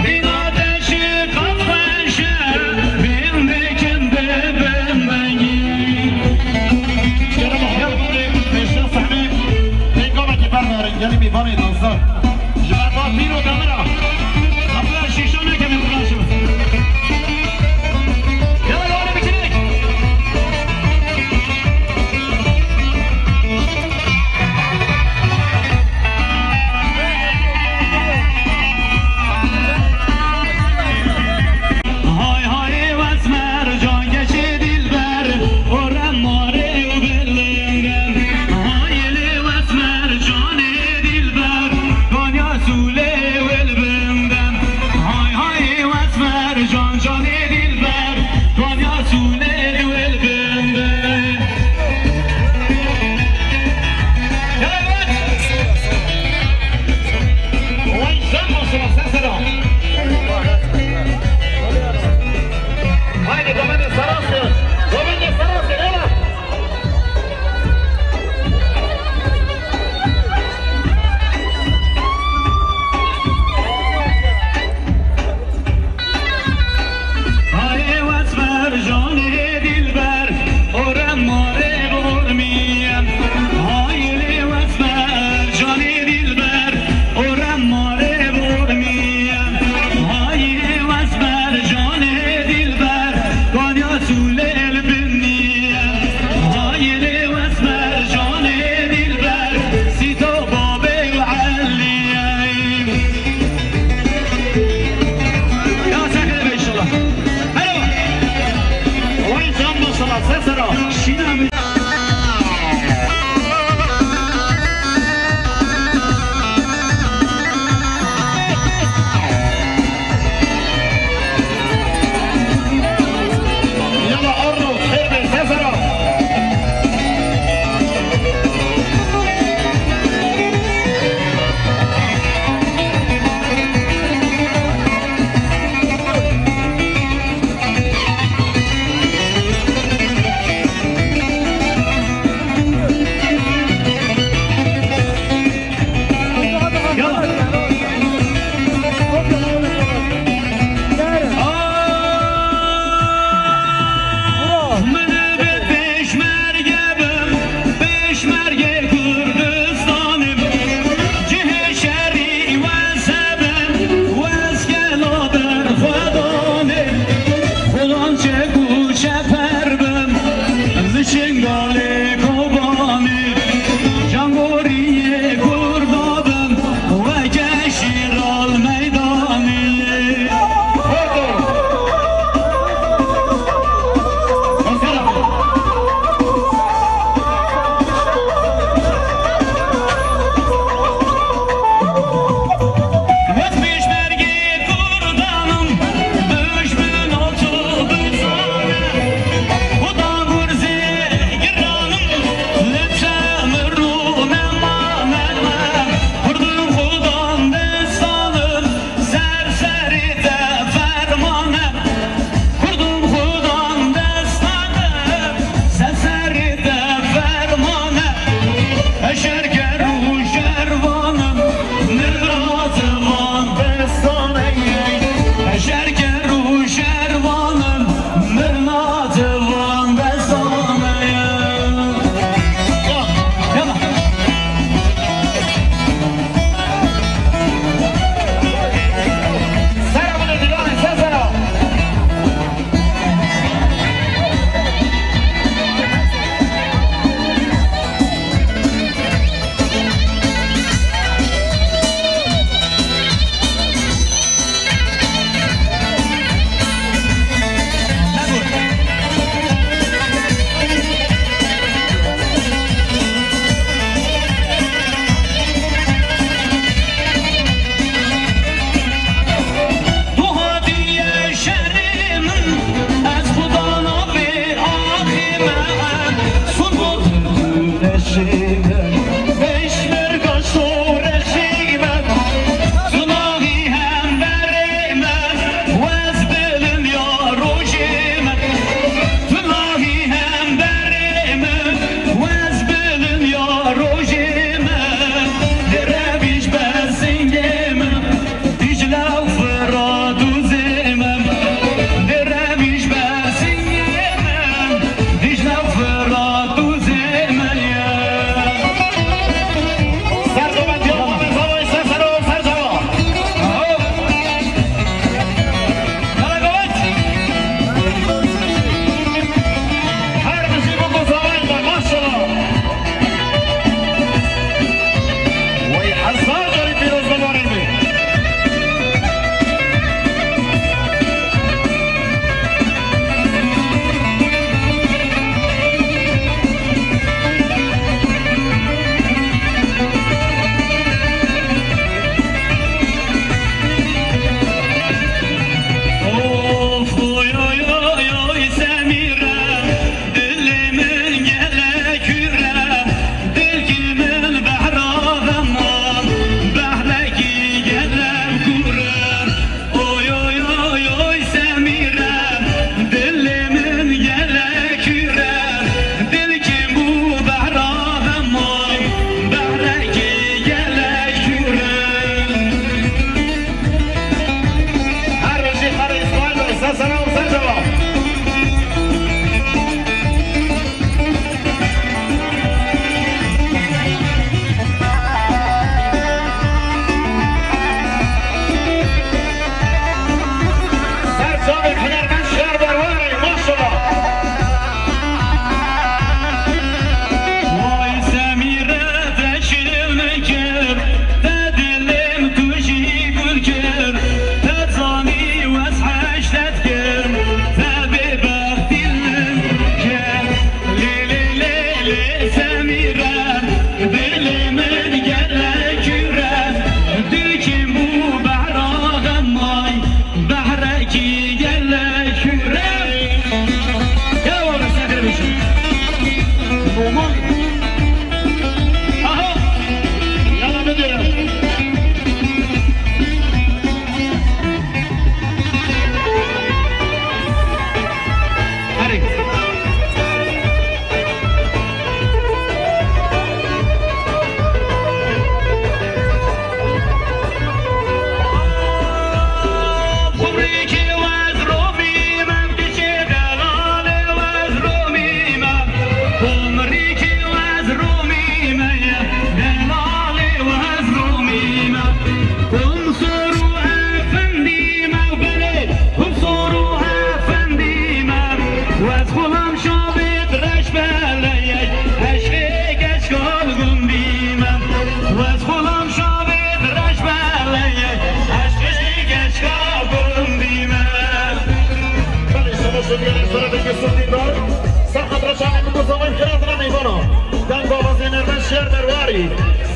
Bîna te çiqas xweş e, bîn dikin bibin dengî. Kerem Ahmet, Pêşiya Sehmê, pêngavekî berdare, gelî mîvanê nazdar. Ji ber va pîr û demira. Qapila şîşo nekevin, bilaşim. Yala, yala, bikinik. Hay hay, wes mercan geçê dilber, o remarê û bilinden. Hay lê wes mercanê dilber, kanya sûlê wil binden. Hay hay, wes mercan canê dilber, kanya sûlê wil binden. Evet. Oy, sen başına, sen sana. Haydi, domene sarasın. Domene sarasın, evet. Hayê wes ver canê dilber, o remarê bi ormî. Hayê wes ver canê dilber, o remarê bi ormî. Hayê wes ver canê dilber, kanya sûlê li binî. Hayê wes ver canê dilber, sîto babê û Elî. Ya sekere be inşallah. Alo. Vay can maşallah, ses ara. Şîna mi? Yala Arno, xêr be, ses ara.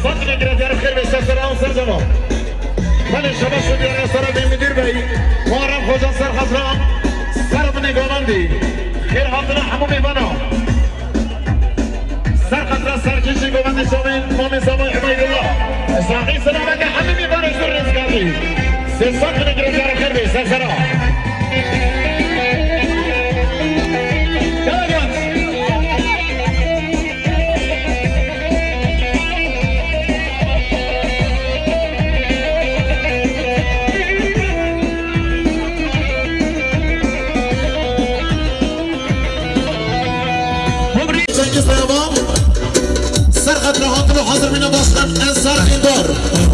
Sed binê girêdayî, xêr bê, ser sera, ser cema. Belê, şebaş û diyarê sera bê, Müdür Bey, Muharrem Xoca, ser xatira, ser binê govendî. Xêr hatine hemû mêvana. Ser xatira serkêşî govendê çavên Mamê Zavay Ubeydullah. Saxî selametê hemî mêvanê zor rêzgirtî. Sê sed binê girêdayî, xêr bê, ser sera. Gel, gel. Cengiz Dayaban, ser xatira hatin û hazir bîne başkan Ensar Îndar.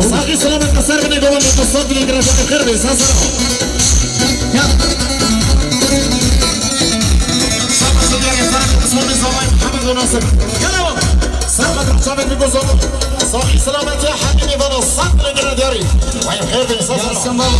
Saxî selamet, ser binê govendê, sed binê girêdayî, xêr bê, ser sera. Gel. Şabaş û diyarê sera Osmanê Zavay, Mihemed û Nasir. Gel ava. Ser xatira çavên bî gozalo. Saxî selametê hemî mêvana, sed binê girêdayî. Vay xêr bê, ser sera. Gelsin baba.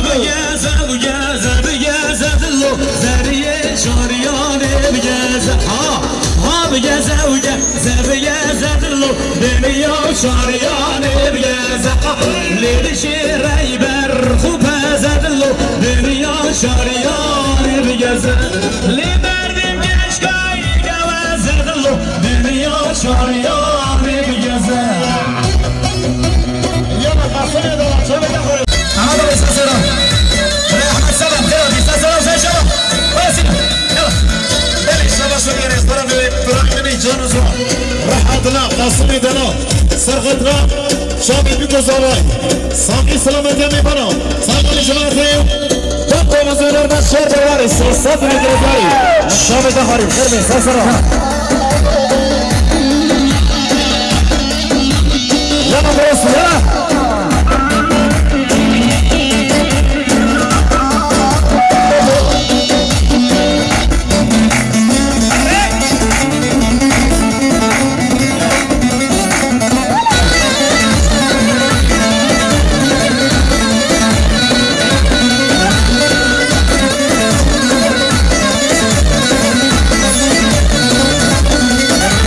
Bigeze, bigeze, bigeze dilo, zerriyê çariyanê bigeze. Ha, ha, bigeze, bigeze, bigeze dilo, dinya çariyanê bigeze. Lê dişê reyber xu peze dilo, dinya çariyanê bigeze. Lê derdim keşkay geweze dilo, dinya çariyanê bigeze. Yana Qasimê de var, çabuk da koyun. Aha da Veysel Selam. Rehmet Selam, Selam, Veysel Selam, sen Selam. Orası. Selam. Belê, şabaş û diyarê sera bê, bira min ê can û ziwan. Rehatine, Qasimê de na. Ser xatira, çavê bî gozalo. Saxî selametê mêvana. Saxî selametê. Top top zêder ben şer de var. Sê sed binê girêdayî. Şamê de xarîb. Xêr bê, ser sera. Yana burası, yana.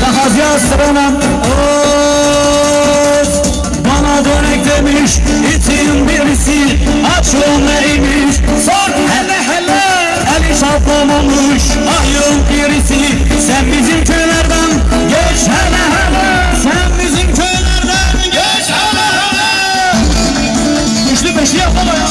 Tahaziya strana. Bana dönek demiş itin birisi, aç o neymiş? Sor hele hele. Eli şaplamamış ayın birisi. Sen bizim köylerden geç hele hele. Sen bizim köylerden geç hele hele. Üçlü beşli yapalım ya.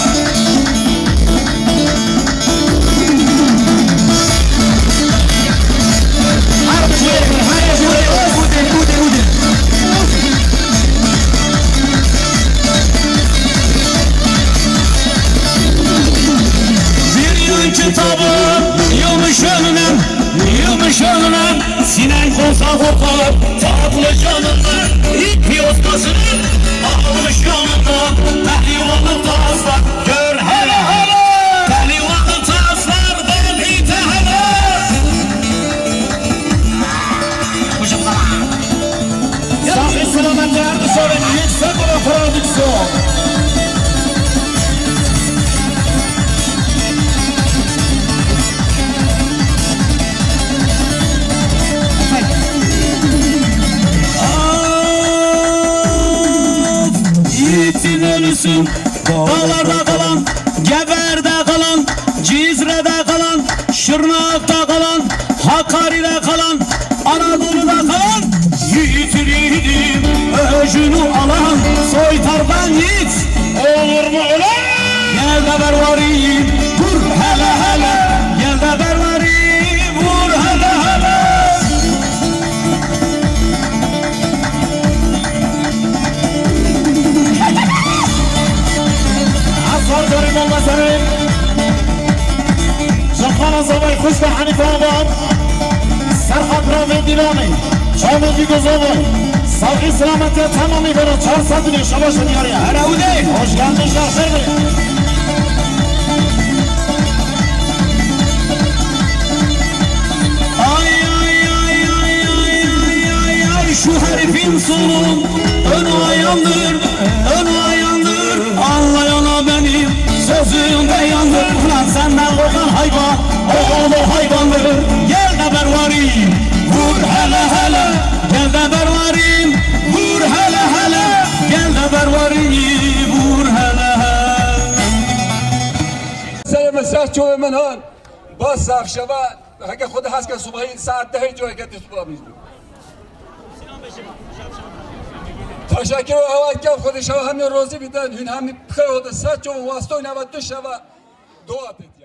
Bir yıl kitabı yılmış önüne, yılmış önüne. Sinen korsa korkar tatlı canına, ip yozmasını almış yanına. Pehlivanlık taslar, gör hele hele. Pehlivanlık taslar, ben ite hele. Saxî selametê her du şarên, yüksek ola prodüksiyon. Yiğitin ölüsü, dağlarda kalan, Geverde kalan, Cizre'de kalan, Şırnak'ta kalan, Hakkari'de kalan, Anadolu'da kalan, yiğitin yiğidim, öcünü alan, soytardan yiğit olur mu ölen? Gel de ver varayım, vur hele hele, gel de ver varayım, vur hele hele. Hezar carî mala serê. Ji xana zavay xwişka Henîfe ava. Ser xatira vê dîlanê. Çavê Fîgo zavay. Saxî selametê temamî bera çar sed û neh şebaş û diyarê. Here û dê. Hoş geldin, şer xêr be. Ay, ay, ay, şu herifin sonu önü ayandır, önü ayandır. Ulan sen de Okan hayvan, oğlu hayvandır. Gel de berwarî, vur hele hele. Gel de berwarî, vur hele hele. Gel de berwarî, vur hele hele. Serê min ser çavê min han. Bas sax şeva, heke xwe de hes ke subahî saet dehê cayê ke tu tuba bîst. Teşekkür û hewa ke Xwedê şeva hemî rozî bidin, hûn hemî bi xêr hatin, ser çavê min wastoy nava tu şeva dua bidin.